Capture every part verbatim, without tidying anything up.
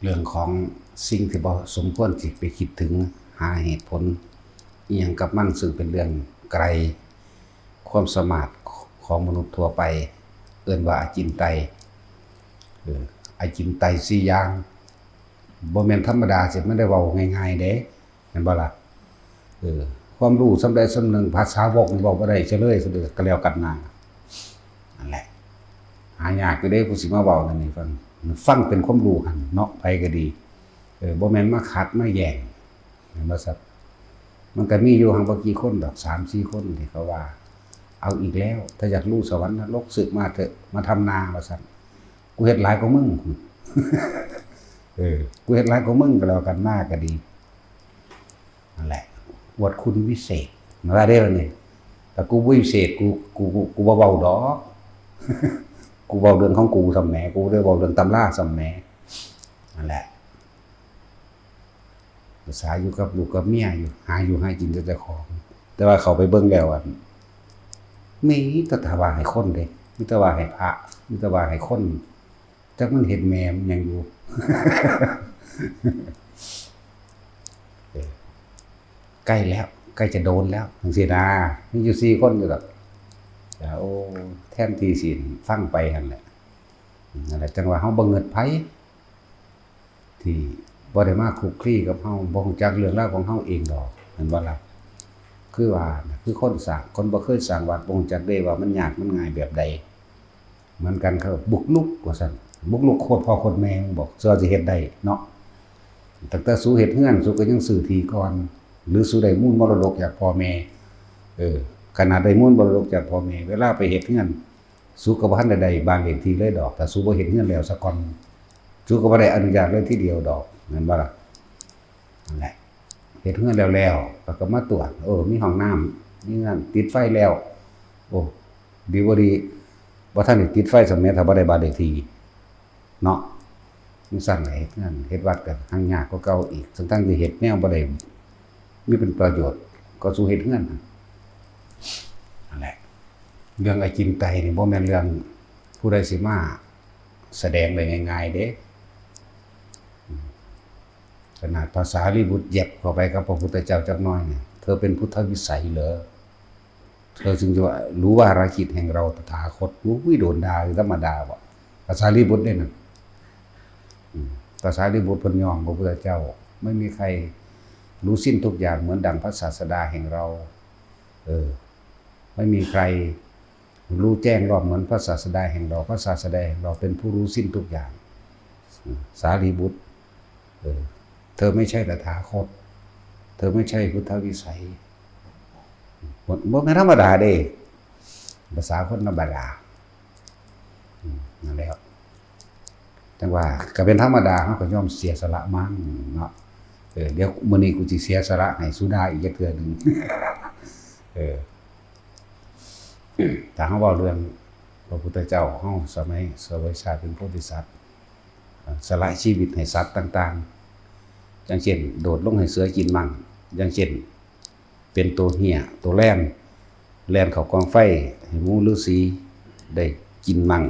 เรื่องของสิ่งที่บ่สมควรสิไปคิดถึง หาเหตุผลอิหยังกับมัน ซึ่งเป็นเรื่องไกลความสามารถของมนุษย์ทั่วไป เอิ้นว่าอจินไตย เออ อจินไตยสี่อย่าง บ่แม่นธรรมดาสิมาได้เว้าง่ายๆเด้ แม่นบ่ล่ะ เออ ความรู้ส่ำใดส่ำหนึ่ง ภาษาวกนี่เว้าบ่ได้ เฉลยซะเด้อ ก็แล้วกันนะ นั่นแหละ หายากอยู่เด้ ผู้สิมาเว้านั่นนี่ ฟัง ฟังเป็นความรู้หั่นเนาะ ไผก็ดี เออ บ่แม่นมาขัดมาแย้ง แม่นบ่ซั้น มันก็มีอยู่หั่นบ่กี่คนดอก สามสี่คนที่เขาว่า เอาอีกแล้ว ถ้าอยากรู้สวรรค์นรก สึกมาเถอะ มาทำนา ว่าซั่น กูเฮ็ดหลายกว่ามึง เออ กูเฮ็ดหลายกว่ามึงก็แล้วกัน นาก็ดี นั่นแหละ อวดคุณวิเศษ ว่าเด้อนี่ แต่กูบ่วิเศษ กู กู กู กูบ่เว้าดอก กูเว้าเรื่องของกูซ่ำแหม กูบ่ได้เว้าเรื่องตำราซ่ำแหม นั่นแหละ ภาษาอยู่กับลูกกับเมียอยู่ หาอยู่หากินแต่เจ้าของ แต่ว่าเข้าไปเบิ่งแล้ว อัน มีแต่ว่าให้คนเด้ มีแต่ว่าให้พระ มีแต่ว่าให้คน จักมันเฮ็ดแม่มันหยังอยู่ เออ ใกล้แล้ว ใกล้จะโดนแล้ว จังซี้นะ มีอยู่สี่คนอยู่ดอก แต่ โอ้ แทนที่สิฟังไปหั่นแหละ นั่นแหละ จังว่าเฮาบ่เงิดไผ ที่บ่ได้มาคลุกคลีกับเฮา บ่ฮู้จักเรื่องราวของเฮาเองดอก แม่นบ่ล่ะ คือว่าน่ะ คือคนสร้าง คนบ่เคยสร้างวัด บ่ฮู้จักเด้ว่ามันยากมันง่ายแบบใด เหมือนกัน เขาบุกรุกว่าซั่น บุกรุกโคตรพ่อโคตรแม่มึงบอก เชื่อสิเฮ็ดได้เนาะ ตั้งแต่สูเฮ็ดเฮือน สูก็ยังซื้อที่ก่อน หรือสูได้มูลมรดกจากพ่อแม่ เออ ขนาดได้มูลมรดกจากพ่อแม่ เวลาไปเฮ็ดเฮือน สูก็บ่ทันได้ได้บ้านเลขที่เลยดอก ถ้าสูบ่เฮ็ดเฮือนแล้วซะก่อน สูก็บ่ได้อนุญาตเลยทีเดียวดอก แม่นบ่ล่ะ นั่นแหละ เฮ็ดเฮือนแล้วๆ แล้วก็มาตรวจ เออ มีห้องน้ำ มีนั่น ติดไฟแล้ว โอ้ ดีบ่ดี บ่ทันได้ติดไฟซ้ำแหม ถ้าบ่ได้บ้านเลขที่ เนาะ จังซั่นล่ะ เฮ็ดงานเฮ็ดวัดก็หังยากกว่าเก่าอีก ทั้งๆที่เฮ็ดแนวบ่ได้มีเป็นประโยชน์ ก็สูเฮ็ดเฮือนหั่น นั่นแหละ เรื่องอจินไตยนี่บ่แม่นเรื่องผู้ใดสิมาแสดงได้ง่ายๆเด้ ขนาดพระสารีบุตรแยบเข้าไปกับพระพุทธเจ้าจักหน่อยเนี่ย เธอเป็นพุทธวิสัยเหรอ เธอจึงจะว่ารู้วาระจิตแห่งเราตถาคต อุ้ย โดนด่าคือธรรมดาบ่ พระสารีบุตรเด้นั่น อืม พระสารีบุตรเพิ่นยอมพระพุทธเจ้า ไม่มีใครรู้สิ้นทุกอย่างเหมือนดังพระศาสดาแห่งเรา เออ ไม่มีใครรู้แจ้งรอบเหมือนพระศาสดาแห่งเรา พระศาสดาแห่งเราเป็นผู้รู้สิ้นทุกอย่าง อืม สารีบุตร เออ เธอไม่ใช่ตถาคต เธอไม่ใช่พุทธวิสัย บ่ บ่แม่นธรรมดาเด้ ภาษาคนธรรมดา อืม นั่นแหละ จังว่าก็เป็นธรรมดา เฮาก็ยอมเสียสละมั่งเนาะ เออ เดี๋ยวมื้อนี้กูสิเสียสละให้สูด่าอีกจักเทื่อหนึ่ง เออ ถ้าเฮาเว้าเรื่องพระพุทธเจ้าเฮา สมัยเสวยชาติเป็นโพธิสัตว์ เอ่อ สละชีวิตให้สัตว์ต่างๆ อย่างเช่น โดดลงให้เสือกินมั่ง อย่างเช่น เป็นตัวเหี้ย ตัวแล่น แล่นเข้ากองไฟ ให้หมู่ฤๅษีได้กินมั่ง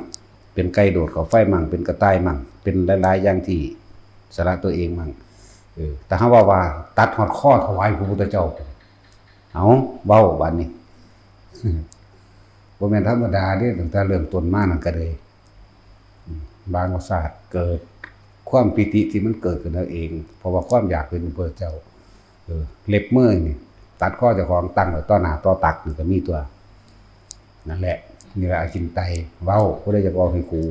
เป็นไก่โดดเข้าไฟมั่ง เป็นกระต่ายมั่ง เป็นหลายๆอย่างที่สละตัวเองมั่ง เออ แต่ถ้าว่า ว่าตัดฮอดคอถวายพระพุทธเจ้า เอา เว้าบาดนี้ บ่แม่นธรรมดาเด้ ตั้งแต่เริ่มต้นมานั่นก็เลย อืม บางศาสตร์เกิดความปีติที่มันเกิดขึ้นเอาเอง เพราะว่าความอยากเป็นพระพุทธเจ้า เออ เล็บมือนี่ ตัดคอเจ้าของตั้งไว้ต่อหน้าต่อตักนี่ก็มีตัว นั่นแหละ นี่แหละอจินไตย เว้า ผู้ใดอยากเว้าให้กู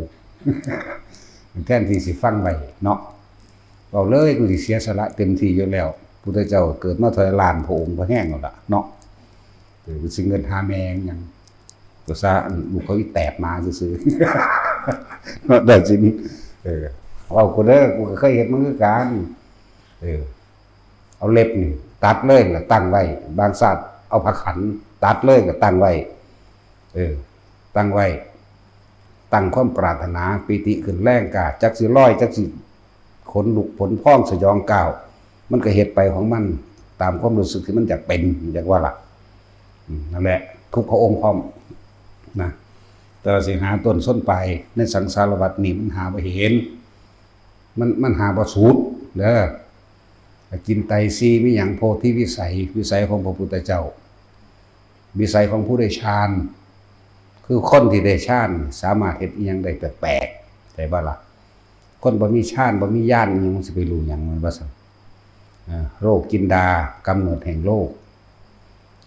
แทนที่สิฟังไว้เนาะ เว้าเลย กูสิเสียสละเต็มที่อยู่แล้ว พุทธเจ้าเกิดมาเท่าไหร่ล้านพระองค์ พอแห้งแล้วล่ะเนาะ เออ กูสิเงินหาแม่งหยัง ก็ซะ ลูกเขาอีแตกมาซื่อๆ เนาะ แต่สิ เออ เว้ากูเด้อ กูก็เคยเห็นมันคือกัน เออ เอาเล็บนี่ตัดเลยแล้วตั้งไว้ บางชาติเอาผ้าขันตัดเลยก็ตั้งไว้ เออ ตั้งไว้ ตั้งความปรารถนา ปีติขึ้นแรงกล้า จักสิลอย จักสิขนลุกขนพองสยองก้าว มันก็เฮ็ดไปของมัน ตามความรู้สึกที่มันอยากเป็น อยากว่าล่ะ อืม นั่นแหละ ทุกพระองค์พร้อมนะ แต่ว่าสิหาต้นส้นปลายในสังสารวัฏนี่มันหาบ่เห็น มันมันหาบ่สุดเด้อ อาจินไตยสี่มีหยัง โพธิวิสัย วิสัยของพระพุทธเจ้า วิสัยของผู้ได้ฌาน คือคนที่ได้ฌานสามารถเฮ็ดอิหยังได้แปลกๆ ได้บ่ล่ะ คนบ่มีฌานบ่มีญาณอิหยังมันสิไปรู้หยัง มันว่าซั่น เอ่อ โรคกินดา กำเนิดแห่งโรค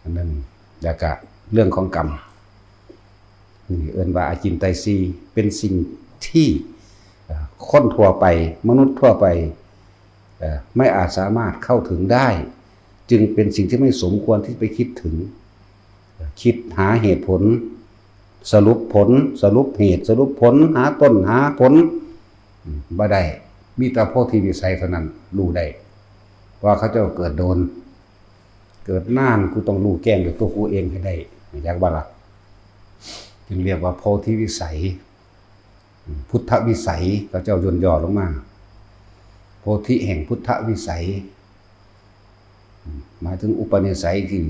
อันหนึ่ง แล้วก็เรื่องของกรรม นี่เอิ้นว่าอาจินไตยสี่ เป็นสิ่งที่ เอ่อ คนทั่วไป มนุษย์ทั่วไป เอ่อ ไม่อาจสามารถเข้าถึงได้ จึงเป็นสิ่งที่ไม่สมควรที่ไปคิดถึง คิดหาเหตุผล สรุปผล สรุปเหตุ สรุปผล หาต้นหาผล อืม บ่ได้ มีแต่โพธิวิสัยเท่านั้นรู้ได้ ว่าเขาเจ้าเกิดโดน เกิดนาน กูต้องรู้แจ้งด้วยตัวกูเองให้ได้ อยากบ่ล่ะ จึงเรียกว่าโพธิวิสัย พุทธวิสัย เขาเจ้าย่นย่อลงมา โพธิแห่งพุทธวิสัย หมายถึงอุปนิสัยที่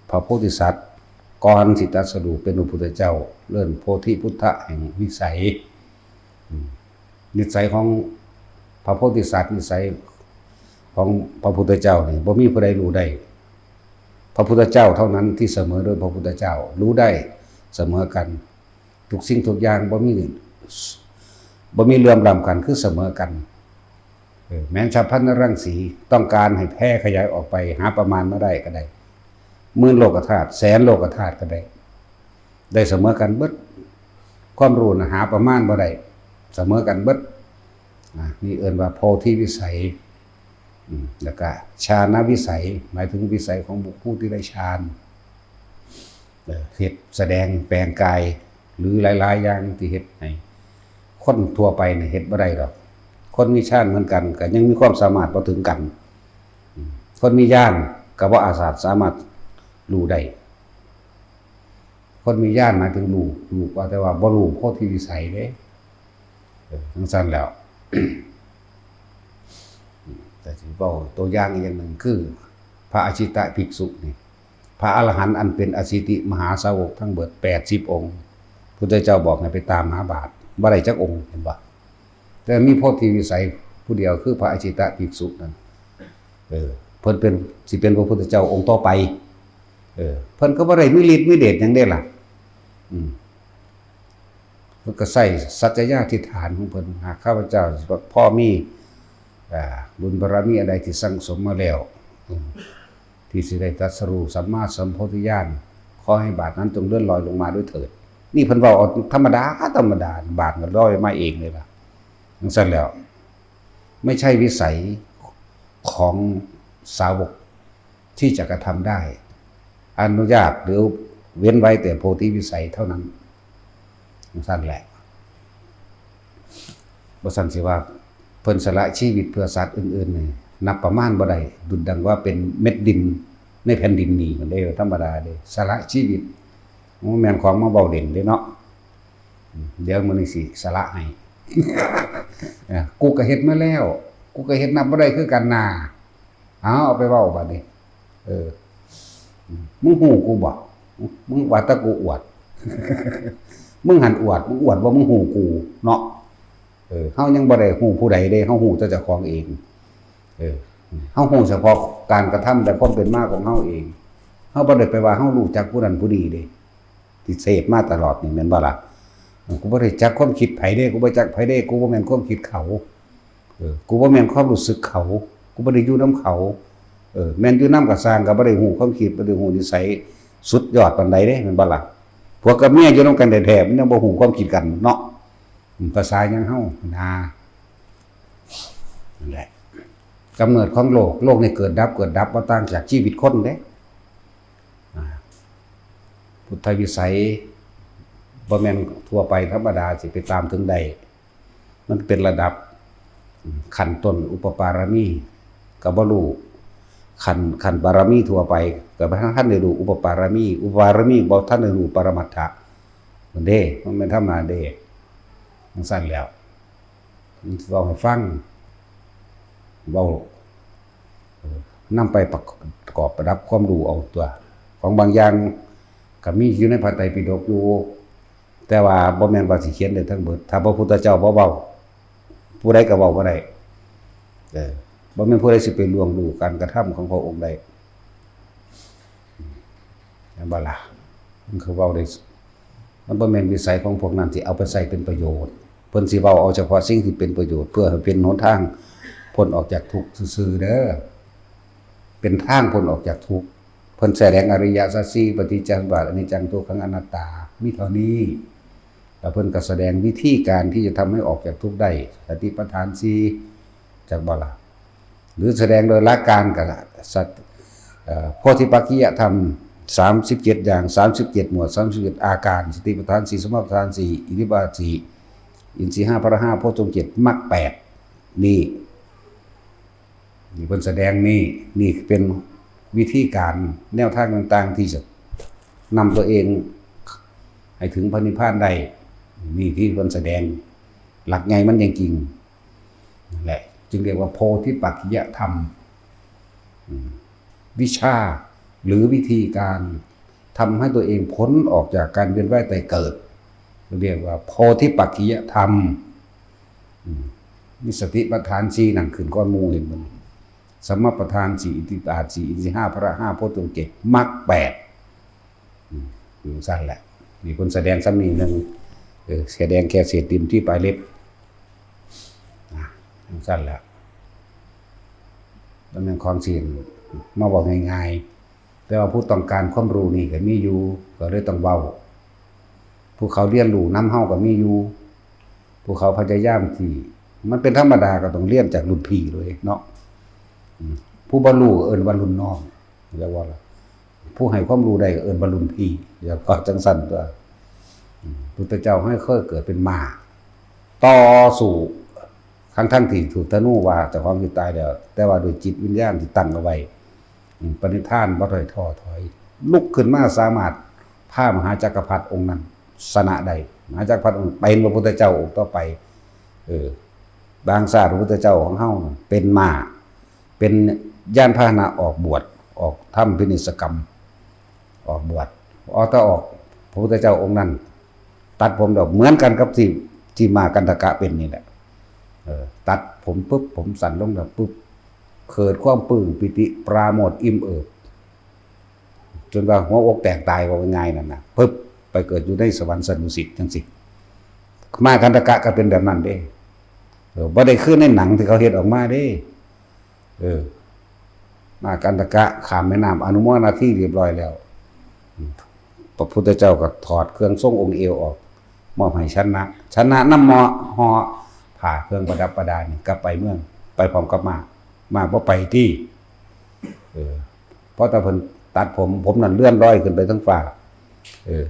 พระโพธิสัตว์ ก่อนสิตรัสรู้เป็นพระพุทธเจ้า เอิ้นโพธิพุทธะแห่งวิสัย อืม นิสัยของพระโพธิสัตว์ นิสัยของพระพุทธเจ้านี่บ่มีผู้ใดรู้ได้ พระพุทธเจ้าเท่านั้นที่เสมอโดยพระพุทธเจ้า รู้ได้เสมอกัน ทุกสิ่งทุกอย่างบ่มี บ่มีเหลื่อมล้ำกัน คือเสมอกัน เออ แม้นฉัพพลนรังสี ต้องการให้แผ่ขยายออกไป หาประมาณมาได้ก็ได้ หมื่นโลกธาตุ แสนโลกธาตุก็ได้ ได้เสมอกันเบิด ความรู้น่ะหาประมาณบ่ได้ เสมอกันเบิด อ่ะ นี่เอิ้นว่าโพธิวิสัย อืม แล้วก็ฌานวิสัย หมายถึงวิสัยของบุคคลที่ได้ฌาน เอ่อ เฮ็ดแสดงแปลงกาย หรือหลายๆ อย่างที่เฮ็ดให้คนทั่วไปเนี่ยเฮ็ดบ่ได้ดอก คนมีฌานเหมือนกัน ก็ยังมีความสามารถบ่ถึงกัน อืม คนมีญาณก็บ่อาจสามารถรู้ได้ คนมีญาณหมายถึงรู้ รู้ว่า แต่ว่าบ่รู้โพธิวิสัยเด้ เออ จั่งซั้นแล้ว แต่สิเว้าตัวอย่างอีกอย่างหนึ่งคือ พระอาชิตะภิกษุนี่ พระอรหันต์อันเป็นอสิติมหาสาวกทั้งเบิดแปดสิบองค์ พุทธเจ้าบอกให้ไปตามหาบาท บ่ได้จักองค์ เห็นบ่ แต่มีโพธิวิสัยผู้เดียวคือพระอาชิตะภิกษุนั่น เออ เพิ่นเป็น สิเป็นพระพุทธเจ้าองค์ต่อไป เออ เพิ่นก็บ่ได้มีฤทธิ์มีเดชหยังเด้ล่ะ อืม เพิ่นก็ใช้สัจจญาธิฐานของเพิ่น หากข้าพเจ้าสิพ่อมี อ่า บุญบารมีอันใดที่สั่งสมมาแล้ว อืม ที่สิได้ตรัสรู้สัมมาสัมโพธิญาณ ขอให้บาทนั้นจงเลื่อนลอยลงมาด้วยเถิด นี่เพิ่นเว้าเอาธรรมดา ธรรมดา บาทก็ลอยมาเองเลยล่ะ จั่งซั้นแล้ว ไม่ใช่วิสัยของสาวกที่จะกระทำได้ อนุญาตหรือเว้นไว้แต่โพธิวิสัยเท่านั้น จั่งซั้นแหละ บ่ซั้นสิว่าเพิ่นสละชีวิตเพื่อสัตว์อื่นๆนี่ นับประมาณบ่ได้ ดุจดังว่าเป็นเม็ดดินในแผ่นดินนี่ มันได้ธรรมดาเด้ สละชีวิต บ่แม่นของมาเว้าเล่นเด้เนาะ อืม เดี๋ยวมื้อนี้สิสละให้ เอ้อ กูก็เฮ็ดมาแล้ว กูก็เฮ็ดนับบ่ได้คือกันนา เอา เอาไปเว้าบัดนี้ เออ มึงฮู้กูบ่ มึงว่าแต่กูอวด มึงหั้นอวด มึงอวดว่ามึงฮู้กูเนาะ เออ เฮายังบ่ได้ฮู้ผู้ใดเด้ เฮาฮู้แต่เจ้าของเอง เออ เฮาฮู้เฉพาะการกระทำและความเป็นมาของเฮาเอง เฮาบ่ได้ไปว่าเฮารู้จักผู้นั้นผู้นี้เด้ ที่เสพมาตลอดนี่แม่นบ่ล่ะ กูบ่ได้จักความคิดไผเด้ กูบ่จักไผเด้ กูบ่แม่นความคิดเขา เออ กูบ่แม่นความรู้สึกเขา กูบ่ได้อยู่นำเขา เออ แม่นอยู่นำก็ซ่าง ก็บ่ได้ฮู้ความคิด บ่ได้ฮู้นิสัยสุดยอดปานใดเด้ แม่นบ่ล่ะ ผัวกับเมียอยู่นำกันแท้ๆ มันยังบ่ฮู้ความคิดกันเนาะ อืม ภาษาหยังเฮานา นั่นแหละ กำเนิดของโลก โลกนี่เกิดดับ เกิดดับ บ่ต่างจากชีวิตคนเด้ อ่า พุทธวิสัย บ่แม่นทั่วไปธรรมดาสิไปตามถึงได้ มันเป็นระดับ ขั้นต้นอุปปารมี ก็บ่รู้ ขั้น ขั้นบารมีทั่วไป ก็บ่ทันได้รู้อุปปารมี อุปปารมีบ่ทันได้รู้ปรมัตถะ นั่นเด้ มันแม่นธรรมดาเด้ จั่งซั้นแล้ว เว้าให้ฟัง เว้า เอ่อ นำไปประกอบประดับความรู้เอาตัว ของบางอย่างก็มีอยู่ในพระไตรปิฎกอยู่ แต่ว่าบ่แม่นว่าสิเขียนได้ทั้งเบิด ถ้าพระพุทธเจ้าบ่เว้า ผู้ใดก็เว้าบ่ได้ เออ บ่แม่นผู้ใดสิไปล่วงรู้การกระทำของพระองค์ได้ แม่นบ่ล่ะ? มันคือเว้าได้ มันบ่แม่นวิสัยของพวกนั้นที่เอาไปใช้เป็นประโยชน์ เพิ่นสิเว้าเอาเฉพาะสิ่งที่เป็นประโยชน์ เพื่อให้เป็นหนทางพ้นออกจากทุกข์ซื่อๆเด้อ เป็นทางพ้นออกจากทุกข์ เพิ่นแสดงอริยสัจสี่ ปฏิจจสมุปบาท อนิจจัง ทุกขัง อนัตตา มีเท่านี้ แล้วเพิ่นก็แสดงวิธีการที่จะทำให้ออกจากทุกข์ได้ สติปัฏฐานสี่ จักบ่ล่ะ? หรือแสดงโดยหลักการก็ละ สัต เอ่อ โพธิปักขิยธรรม สามสิบเจ็ดอย่าง สามสิบเจ็ดหมวด สามสิบเจ็ดอาการ สติปัฏฐานสี่ สมปัฏฐานสี่ อิทธิบาทสี่ อินทรีย์ห้า พละห้า โพชฌงค์เจ็ด มรรคแปด นี่ นี่เพิ่นแสดงนี่ นี่เป็นวิธีการแนวทางต่างๆ ที่จะนำตัวเองให้ถึงพระนิพพานได้ นี่ที่เพิ่นแสดง หลักใหญ่มันจริงๆ นั่นแหละ จึงเรียกว่าโพธิปักขิยธรรม อืม วิชา หรือวิธีการทำให้ตัวเองพ้นออกจากการเวียนว่ายตายเกิด เรียกว่าโพธิปักขิยธรรม อืม มีสติปัฏฐานสี่นั่งขึ้นก้อนหมู่ เห็นบ่? สมปัฏฐานสี่ อิทธิบาทสี่ อินทรีย์ห้า พละห้า โพชฌงค์เจ็ด มรรคแปด อืม อยู่ซั่นแหละ มีคนแสดงซ้ำนี่หนึ่ง เออ แสดงแค่เศษดินที่ปลายเล็บ อ่ะ อยู่ซั่นแหละ มันเป็นของที่มาเว้าง่ายๆ แต่ว่าผู้ต้องการความรู้นี่ก็มีอยู่ ก็เลยต้องเว้า ผู้เขาเรียนรู้นำเฮาก็มีอยู่ ผู้เขาพยายามที่ มันเป็นธรรมดาก็ต้องเรียนจากรุ่นพี่เลยเนาะ อืม ผู้บ่รู้ก็เอิ้นว่ารุ่นน้อง เรียกว่าล่ะ ผู้ให้ความรู้ได้ก็เอิ้นว่ารุ่นพี่ เรียกว่าจั่งซั่นตั๊ว อืม พุทธเจ้าให้เคยเกิดเป็นม้า ต่อสู้ ทั้งๆที่ถูกธนูว่าเจ้าของสิตายแล้ว แต่ว่าด้วยจิตวิญญาณที่ตั้งเอาไว้ อืม ปณิธานบ่ถอยท้อถอย ลุกขึ้นมาสามารถพามหาจักรพรรดิองค์นั้นชนะได้ มหาจักรพรรดิองค์เป็นพระพุทธเจ้าองค์ต่อไป เออ บางชาติพระพุทธเจ้าของเฮาเป็นม้า เป็นยานพาหนะออกบวช ออกทำพินิจกรรม ออกบวช ออก แต่ออก พระพุทธเจ้าองค์นั้น ตัดผมดอก เหมือนกันกับที่ ที่ม้ากันทกะเป็นนี่แหละ เออ ตัดผมปุ๊บ ผมสั้นลงแล้วปุ๊บ เกิดความปลื้มปีติปราโมทย์อิ่มเอิบ จนว่าหัวอกแตกตาย ว่าง่ายๆนั่นน่ะ ปุ๊บ ไปเกิดอยู่ในสวรรค์ชั้นดุสิตจั่งซี้ ม้ากันทกะก็เป็นแบบนั้นเด้ เออ บ่ได้คือในหนังที่เขาเฮ็ดออกมาเด้ เออ ม้ากันทกะข้ามแม่น้ำอนุมอนาทีเรียบร้อยแล้ว พระพุทธเจ้าก็ถอดเครื่องทรงองค์เอวออก มอบให้ชนะ ชนะนำเหาะ เหาะผ้าเครื่องประดับประดานี่กลับไปเมือง ไปพร้อมกับม้า ม้าบ่ไปติ เออ เพราะแต่เพิ่นตัดผม ผมนั่นเลื่อนลอยขึ้นไปเทิงฟ้า เออ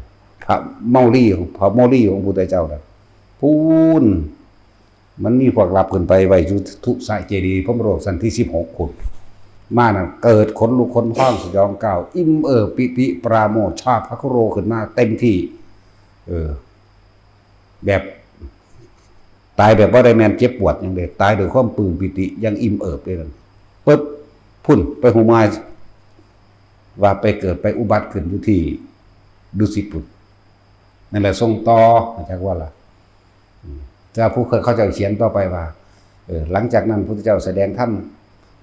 พระเมาลี พระโมลีของพระพุทธเจ้าน่ะ ปูน มันมีพวกลับขึ้นไปไว้อยู่ทุสะเจดีย์พรหมโลกชั้นที่สิบหกพุ้น ม้านั่นเกิดขนลุกขนพองสยองกล้าว อิ่มเอิบปีติปราโมทย์ ชาบพระคุโรขึ้นมาเต็มที่ เออ แบบตายแบบบ่ได้แม่นเจ็บปวดหยังเด้ ตายด้วยความปลื้มปีติอย่างอิ่มเอิบเลยนั่น ปึ๊บ พุ้น ไปฮู้มาว่าไปเกิดไปอุบัติขึ้นอยู่ที่ดุสิตพุ้น นั่นแหละส่งต่อ จักว่าล่ะ อืม แต่ผู้เขาเจ้าเขียนต่อไปว่า เออ หลังจากนั้นพุทธเจ้าแสดงธรรม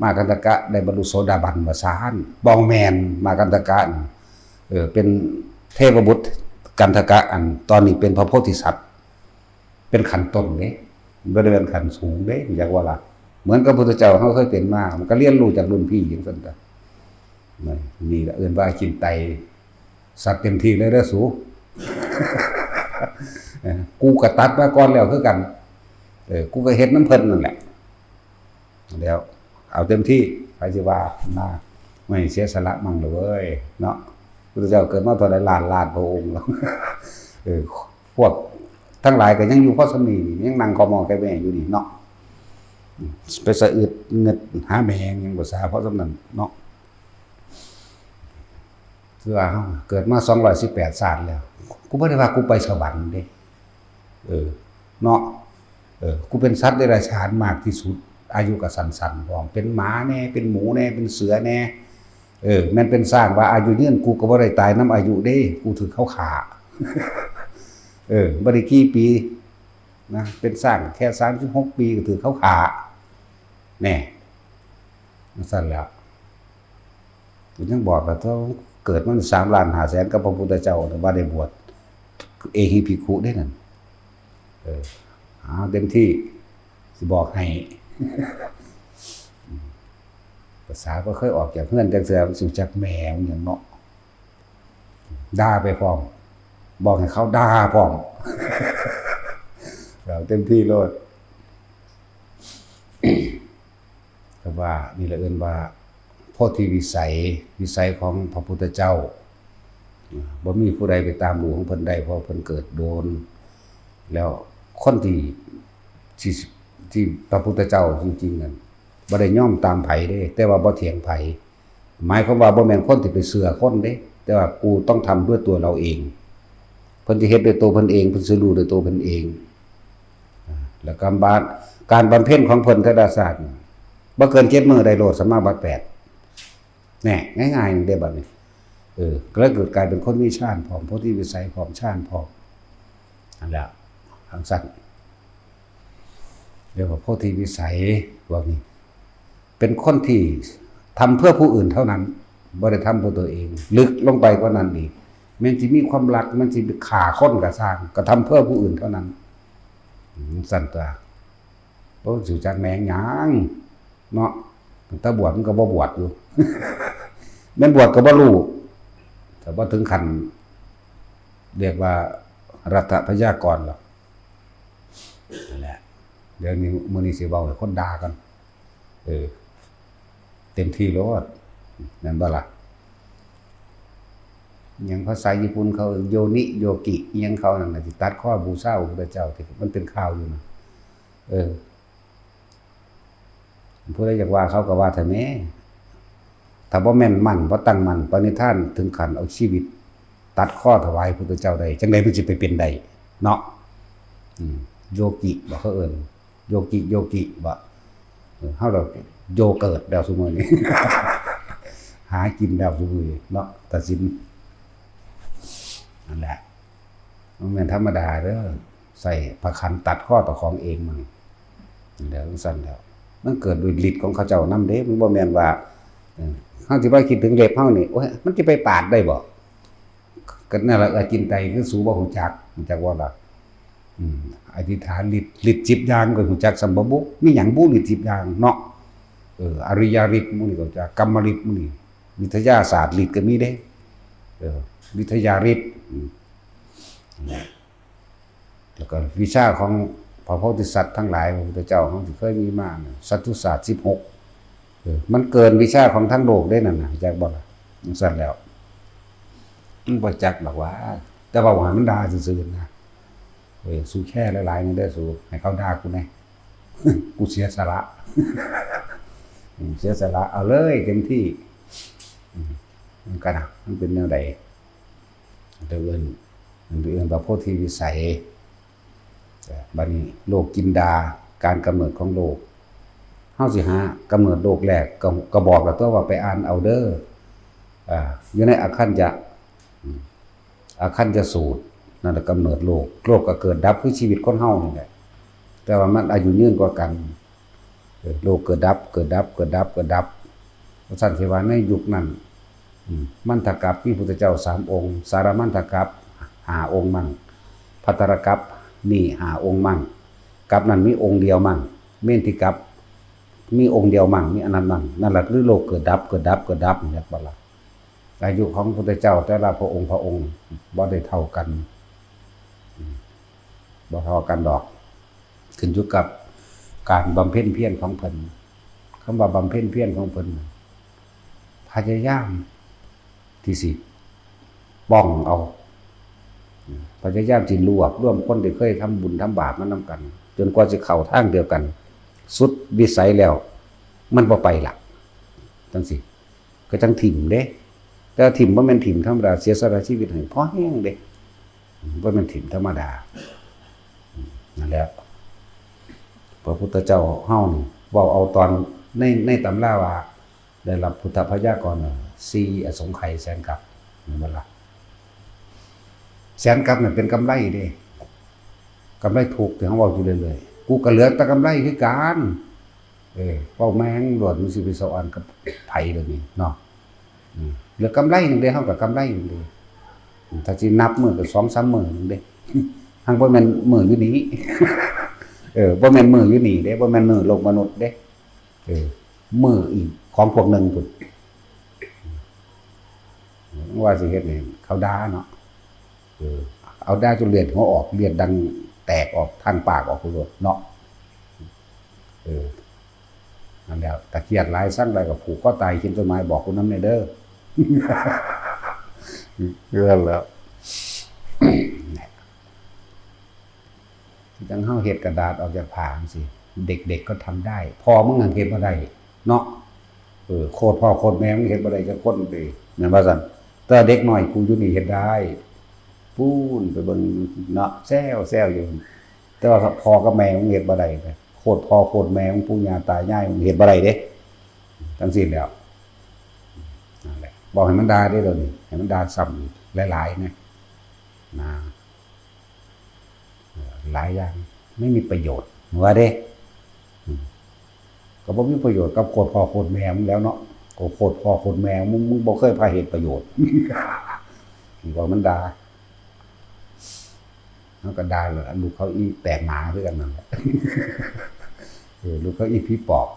ม้ากันทกะได้บรรลุโสดาบันว่าซาน บ่แม่น ม้ากันทกะนี่ เออ เป็นเทพบุตรกันทกะ อันตอนนี้เป็นพระโพธิสัตว์ เป็นขั้นต้นเด้ บ่ได้เป็นขั้นสูงเด้ จักว่าล่ะ เหมือนกับพุทธเจ้าเขาเคยเป็นมา มันก็เรียนรู้จากรุ่นพี่จั่งซั่นตั๊ว นี่ นี่ล่ะเอิ้นว่าจินไต สัตว์เต็มที่เลยเด้อสู เออ กูก็ตัดมาก่อนแล้วคือกัน เออ กูก็เฮ็ดนำเพิ่นนั่นแหละ แล้วเอาเต็มที่ ใครสิว่านะ ไม่เสียสละมั่งเลยเว้ย เนาะ พุทธเจ้าเกิดมาเท่าใดล้านล้านพระองค์แล้ว เออ พวกทั้งหลายก็ยังอยู่พอส่ำนี้ ยังนั่งคอมอแคแม่อยู่นี่เนาะ ไปสะอึดเงิดหาแม่งยังบ่สา เพราะส่ำนั้นเนาะ คือว่าเฮาเกิดมาสองร้อยสิบแปดชาติแล้ว กูบ่ได้ว่ากูไปสวรรค์เด้ เออ เนาะ เออ กูเป็นสัตว์เดรัจฉานมากที่สุด อายุก็สั้นๆ พร้อม เป็นหมาแน่ เป็นหมูแน่ เป็นเสือแน่ เออ แม่นเป็นช้างว่าอายุยืน กูก็บ่ได้ตายนำอายุเด้ กูถืกเขาฆ่า เออ บ่ได้กี่ปีนะ เป็นช้างแค่สามสิบหกปีก็ถืกเขาฆ่า แน่ จั่งซั้นแหล้ว กูยังบอกแล้ว ถ้าเกิดมันสามล้านห้าแสนกับพระพุทธเจ้าเนี่ย ว่าได้บวชเอหิภิกขุได้นั่น เออ เอาเต็มที่ สิบอกให้ ภาษาก็เคยออกจากเฮือนจักเทื่อ มันสิจักแหมมันหยังเนาะ ด่าไปพร้อม บอกให้เขาด่าพร้อม เอาเต็มที่โลด ก็ว่านี่ละเอิ้นว่าโพธิวิสัย วิสัยของพระพุทธเจ้า บ่มีผู้ใดไปตามรู้ของเพิ่นได้ เพราะเพิ่นเกิดโดน แล้วคนที่ ที่ ที่พระพุทธเจ้าจริงๆนั่น บ่ได้ยอมตามไผเด้ แต่ว่าบ่เถียงไผ หมายความว่าบ่แม่นคนที่ไปเชื่อคนเด้ แต่ว่ากูต้องทำด้วยตัวเราเอง เพิ่นสิเฮ็ดด้วยตัวเพิ่นเอง เพิ่นสิรู้ด้วยตัวเพิ่นเอง อ่า แล้วก็บาด การบำเพ็ญของเพิ่นแต่ละชาตินี่ บ่เกินเจ็ดมื้อได้โลด สัมมาบัตรแปด แน่ ง่ายๆนี่เด้บัดนี้ เออ ก็เลยเกิดกลายเป็นคนมีฌานพร้อม โพธิวิสัยพร้อม ฌานพร้อม นั่นแหละ จั่งซั้น เรียกว่าโพธิวิสัย พวกนี้ เป็นคนที่ทำเพื่อผู้อื่นเท่านั้น บ่ได้ทำเพื่อตัวเอง ลึกลงไปกว่านั้นอีก แม้นสิมีความรัก แม้นสิฆ่าคนก็ซ่าง ก็ทำเพื่อผู้อื่นเท่านั้น อืม จั่งซั้นตั๊ว บ่รู้จักแหมงหยัง เนาะ ตั้งแต่บวชมันก็บ่บวชอยู่ แม่นบวชก็บ่รู้ แต่บ่ถึงขั้น เรียกว่ารัฐพยากรหรอก นั่นแหละ เดี๋ยวนี้ มื้อนี้สิเว้าให้คนด่ากัน เออ เต็มที่โลด แม่นบ่ล่ะ หยังภาษาญี่ปุ่นเขา โยนิโยกิ อิหยังเขานั่นน่ะ สิตัดคอบูชาพระพุทธเจ้า ที่มันเป็นข่าวอยู่นะ เออ ผู้ใดอยากว่าเขาก็ว่าเถอะแหม ถ้าบ่แม่นมั่น บ่ตั้งมั่นปณิธานถึงขั้นเอาชีวิตตัดคอถวายพุทธเจ้าได้ จั่งใดมันสิไปเป็นได้เนาะ อืม โยกิบ่เขาเอิ้น โยกิ โยกิบ่ เออ เฮาดอกโยเกิร์ตแล้วซุมื้อนี้ หากินแล้วซุมื้อนี้เนาะ ตัดสิน นั่นแหละ มันแม่นธรรมดาเด้อ ใส่ผ้าขันตัดคอเจ้าของเองมัน แล้วจั่งซั้นแล้ว มันเกิดด้วยฤทธิ์ของเขาเจ้านำเด้ มันบ่แม่นว่า เออ เฮาสิไปคิดถึงเล็บเฮานี่ โอ้ย มันสิไปปาดได้บ่ ก็นั่นล่ะ อจินไตยคือสูบ่ฮู้จัก ฮู้จักบ่ล่ะ อืม อธิษฐานฤทธิ์ ฤทธิ์สิบอย่างก็ฮู้จักส่ำบ่บุ มีหยังบุฤทธิ์สิบอย่างเนาะ เออ อริยฤทธิ์หมู่นี่ก็จัก กรรมฤทธิ์หมู่นี่ วิทยาศาสตร์ฤทธิ์ก็มีเด้ เออ วิทยาฤทธิ์ อืม นะ แล้วก็วิชาของพระโพธิสัตว์ทั้งหลาย พระพุทธเจ้าของที่เคยมีมาเนี่ย สัตตุศาสตร์สิบหก เออ มันเกินวิชาของทั้งโลกได้นั่นน่ะ จักบ่ล่ะ จั่งซั้นแล้ว มันบ่จักดอกว่า แต่ว่าให้มันด่าซื่อๆนะ เออ สู้แค่หลายๆนี่เด้อ สู้ ให้เขาด่ากูแหน่ กูเสียสละ อืม เสียสละ เอาเลยเต็มที่ อืม มันก็นะ มันเป็นแนวใด เดี๋ยวเอิ้น เดี๋ยวเอิ้นว่าโพธิวิสัย บัดนี้โลกินดา การกำเนิดของโลก เฮาสิหากำเนิดโลกแรก ก็ ก็บอกแล้วตัวว่าไปอ่านเอาเด้อ อ่า อยู่ในอคัญญะ อืม อคัญญสูตร นั่นแหละกำเนิดโลก โลกก็เกิดดับคือชีวิตคนเฮานี่แหละ แต่ว่ามันอายุยืนกว่ากัน เออ โลกเกิดดับ เกิดดับ เกิดดับ เกิดดับ เพราะฉะนั้นที่ว่าในยุคนั้น อืม มัณฑกัปมีพุทธเจ้าสามองค์ สารมัณฑกัปห้าองค์มั่ง ภัททรกัปนี่ห้าองค์มั่ง กัปนั้นมีองค์เดียวมั่ง เมธิกัปมีองค์เดียวมั่ง มีอันนั้นมั่ง นั่นแหละคือโลกเกิดดับ เกิดดับ เกิดดับ เนี่ยบ่ล่ะ อายุของพุทธเจ้าแต่ละพระองค์ พระองค์บ่ได้เท่ากัน อืม บ่เท่ากันดอก ขึ้นอยู่กับการบำเพ็ญเพียรของเพิ่น คำว่าบำเพ็ญเพียรของเพิ่น พยายามที่สิป้องเอา พยายามที่รวบรวมคนที่เคยทำบุญทำบาปมานำกัน จนกว่าสิเข้าทางเดียวกัน สุดวิสัยแล้ว มันบ่ไปละ จั่งซี้ ก็จั่งถิ่มเด้ แต่ว่าถิ่มบ่แม่นถิ่มธรรมดา เสียสละชีวิตให้พอแฮงเด้ บ่แม่นถิ่มธรรมดา นั่นแหละ พระพุทธเจ้าเฮานี่เว้าเอาตอนใน ในตำราว่า ได้รับพุทธพยากรณ์สี่อสงไขยแสนกัป แม่นบ่ล่ะ แสนกัปนั่นเป็นกำไรเด้ กำไรทุกข์ที่เฮาเว้าอยู่เรื่อยๆ กูก็เหลือแต่กำไรคือกัน เออ เว้าแม่งโลด มันสิไปสะออนกับไผเดี๋ยวนี้เนาะ อืม เหลือกำไรหนึ่งเด้ เฮาก็กำไรหนึ่งเด้ อืม ถ้าสินับมื้อก็สองสามมื้อหนึ่งเด้ หั้นบ่แม่นมื้ออยู่นี่ เออ บ่แม่นมื้ออยู่นี่เด้ บ่แม่นมื้อโลกมนุษย์เด้ เออ มื้ออีกของพวกหนึ่งพุ้น ว่าสิเฮ็ดให้เขาด่าเนาะ เออ เอาด่าจนเลือดหัวออก เลือดดังแตกออกทางปากออกโลดเนาะ เออ นั่นแหละ ถ้าเครียดหลายซังหลายก็ผูกคอตายเขียนจดหมายบอกผู้นำแหน่เด้อ นั่นแหละ คือจั่งเฮาเฮ็ดกระดาษออกจากผ้าจั่งซี้ เด็กๆก็ทำได้ พ่อมึงยังเฮ็ดบ่ได้เนาะ เออ โคตรพ่อโคตรแม่มึงเฮ็ดบ่ได้จักคนเด้ แม่นบ่ซั่น แต่เด็กน้อยกูอยู่นี่เฮ็ดได้ ปู้นไปเบิ่งเนาะ แซวๆอยู่ แต่ว่าพ่อกับแม่มึงเฮ็ดบ่ได้ โคตรพ่อโคตรแม่มึง ปู่ย่าตายายมึงเฮ็ดบ่ได้เด้ จั่งซี้แหล้ว นั่นแหละ บอกให้มันด่าเด้อเดี๋ยวนี้ ให้มันด่าซ้ำอีกหลายๆนะ นะ เออ หลายอย่างไม่มีประโยชน์ ว่าเด้ อืม ก็บ่มีประโยชน์กับโคตรพ่อโคตรแม่มึงแล้วเนาะ ก็โคตรพ่อโคตรแม่มึง มึงบ่เคยพาเฮ็ดประโยชน์ บอกมันด่า เฮาก็ด่าแล้วล่ะ ลูกเขาอีแตกหมาคือกันนั่นแหละ เออ ลูกเขาอีผีปอบ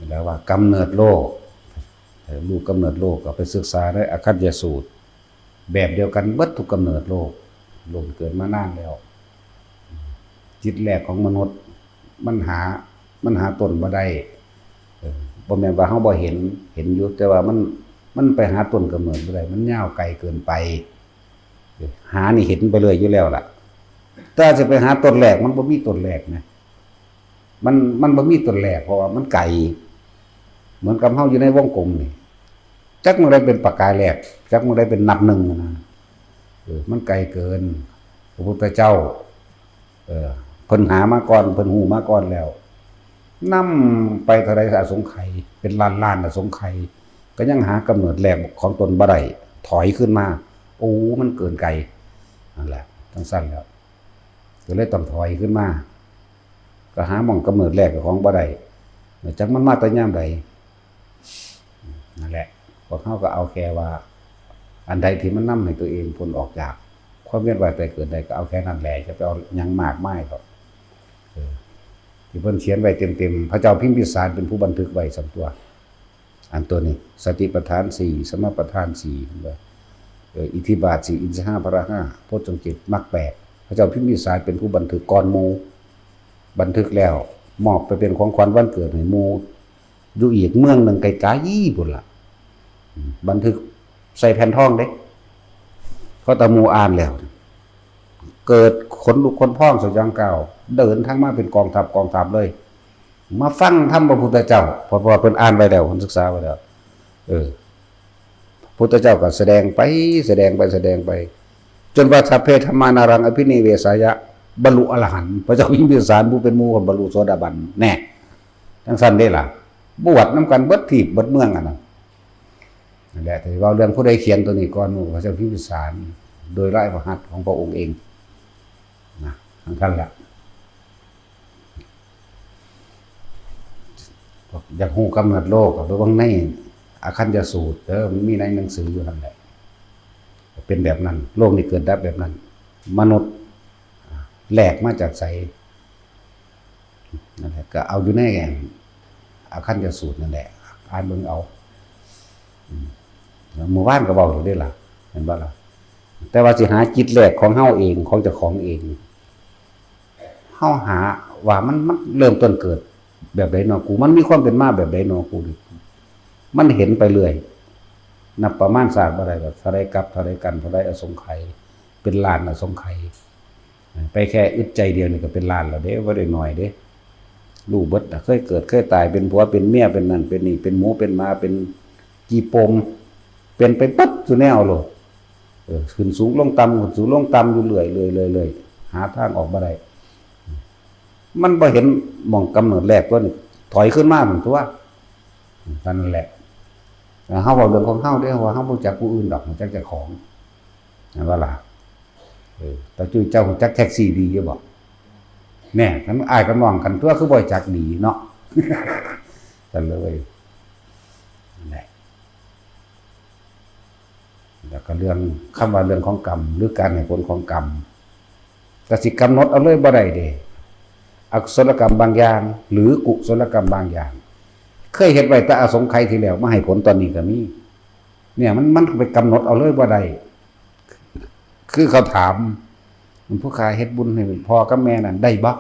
แล้วว่ากำเนิดโลก เออ ลูกกำเนิดโลกก็ไปศึกษาในอคัจจสูตร แบบเดียวกันเบิดทุกกำเนิดโลก โลกเกิดมานานแล้ว จิตแรกของมนุษย์ มันหา มันหาต้นบ่ได้ เออ บ่แม่นว่าเฮาบ่เห็น เห็นอยู่ แต่ว่ามัน มันไปหาต้นกำเนิดบ่ได้ มันยาวไกลเกินไป เออ หานี่เห็นไปเรื่อยอยู่แล้วล่ะ แต่สิไปหาต้นแรก มันบ่มีต้นแรกนะ มัน มันบ่มีต้นแรก เพราะว่ามันไกล เหมือนกับเฮาอยู่ในวงกลมนี่ จักมื้อใดเป็นประกายแรก จักมื้อใดเป็นนับหนึ่งนะ เออ มันไกลเกิน พระพุทธเจ้า เออ เพิ่นหามาก่อน เพิ่นฮู้มาก่อนแล้ว นำไปเท่าใดอสงไขย เป็นล้านล้านอสงไขย ก็ยังหากำเนิดแรกของตนบ่ได้ ถอยขึ้นมา โอ้ มันเกินไกล นั่นแหละ จั่งซั้นแล้ว ก็เลยต้องถอยขึ้นมา ก็หาหม่องกำเนิดแรกของบ่ได้ จักมันมาแต่ยามใด นั่นแหละ พวกเฮาก็เอาแค่ว่า อันใดที่มันนำให้ตัวเองพ้นออกจากความเวียนว่ายตายเกิดได้ ก็เอาแค่นั้นแหละ อย่าไปเอาหยังมากมายดอก เออ ที่เพิ่นเขียนไว้เต็มๆ พระเจ้าพิมพิสารเป็นผู้บันทึกไว้ส่ำตัว อันตัวนี้ สติปัฏฐานสี่ สมปัฏฐานสี่ เห็นบ่ เออ อิทธิบาทสี่ อินทรีย์ห้า พละห้า โพชฌงค์เจ็ด มรรคแปด พระเจ้าพิมพิสารเป็นผู้บันทึกก่อนหมู่ บันทึกแล้ว มอบไปเป็นของขวัญวันเกิดให้หมู่ อยู่อีกเมืองหนึ่งไกลๆพุ้นล่ะ อืม บันทึกใส่แผ่นทองเด้ พอตาหมู่อ่านแล้ว เกิดขนลุกขนพองสยองกล้าว เดินทางมาเป็นกองทัพกองทัพเลย มาฟังธรรมพระพุทธเจ้า เพราะว่าเพิ่นอ่านไว้แล้ว เพิ่นศึกษาไว้แล้ว เออ พุทธเจ้าก็แสดงไป แสดงไป แสดงไป จนว่า สัพเพธัมมานารังอภินิเวสายะ บรรลุอรหันต์ พระเจ้าพิมพิสารผู้เป็นหมู่ก็บรรลุโสดาบัน แน่ จั่งซั้นเด้ล่ะ บวชนำกันเบิดทีปเบิดเมืองอันนั้น นั่นแหละ ที่เว้าเรื่องผู้ใดเขียนตัวนี้ก่อนหมู่ พระเจ้าพิมพิสาร โดยลายพระหัตถ์ของพระองค์เอง นะ จั่งซั้นแหละ อยากฮู้กำเนิดโลกก็ไปเบิ่งในอคัญญสูตรเด้อ มันมีในหนังสืออยู่หั่นแหละ เป็นแบบนั้น โลกนี้เกิดดับแบบนั้น มนุษย์แหลกมาจากไส นั่นแหละ ก็เอาอยู่ในอคัญญสูตรนั่นแหละ อ่านเบิ่งเอา อืม เมื่อวานก็เว้าอยู่เด้ล่ะ เห็นบ่ล่ะ แต่ว่าสิหาจิตแรกของเฮาเอง ของเจ้าของเอง เฮาหาว่ามัน มันเริ่มต้นเกิดแบบใดเนาะกู มันมีความเป็นมาแบบใดเนาะกู มันเห็นไปเรื่อย นับประมาณศาสตร์บ่ได้ดอก เท่าใดกัป เท่าใดกัณฑ์ เท่าใดอสงไขย เป็นล้านอสงไขย ไปแค่อึดใจเดียวนี่ก็เป็นล้านแล้วเด้ บ่ได้น้อยเด้ รู้เบิดน่ะ เคยเกิด เคยตาย เป็นผัว เป็นเมีย เป็นนั่น เป็นนี่ เป็นหมู เป็นหมา เป็นขี้โป่ม เป็นไปเบิดซุแนวโลด เออ ขึ้นสูงลงต่ำ ขึ้นสูงลงต่ำอยู่เรื่อย เรื่อย เรื่อย เรื่อย หาทางออกบ่ได้ มันบ่เห็นหม่องกำเนิดแรกตัวนี้ ถอยขึ้นมาหั่นตั๊ว เท่านั้นแหละ เฮาเว้าเรื่องของเฮาเด้ ว่าเฮาบ่รู้จักผู้อื่นดอก รู้จักเจ้าของ เห็นบ่ล่ะ เออ ตาจุ้ยเจ้ารู้จักแท็กซี่ดีอยู่บ่ เนี่ย คันอ้ายกับน้องกันตัว คือบ่จักดีเนาะ กันเลย นั่นแหละ แล้วก็เรื่องคำว่าเรื่องของกรรม หรือการให้ผลของกรรม ก็สิกำหนดเอาเลยบ่ได้เด้ อกุศลกรรมบางอย่าง หรือกุศลกรรมบางอย่าง เคยเฮ็ดไว้แต่อสงไขยที่แล้ว มาให้ผลตอนนี้ก็มี เนี่ย มัน มันไปกำหนดเอาเลยบ่ได้ คือเขาถาม มันผู้ข้าเฮ็ดบุญให้พ่อกับแม่นั่นได้บ่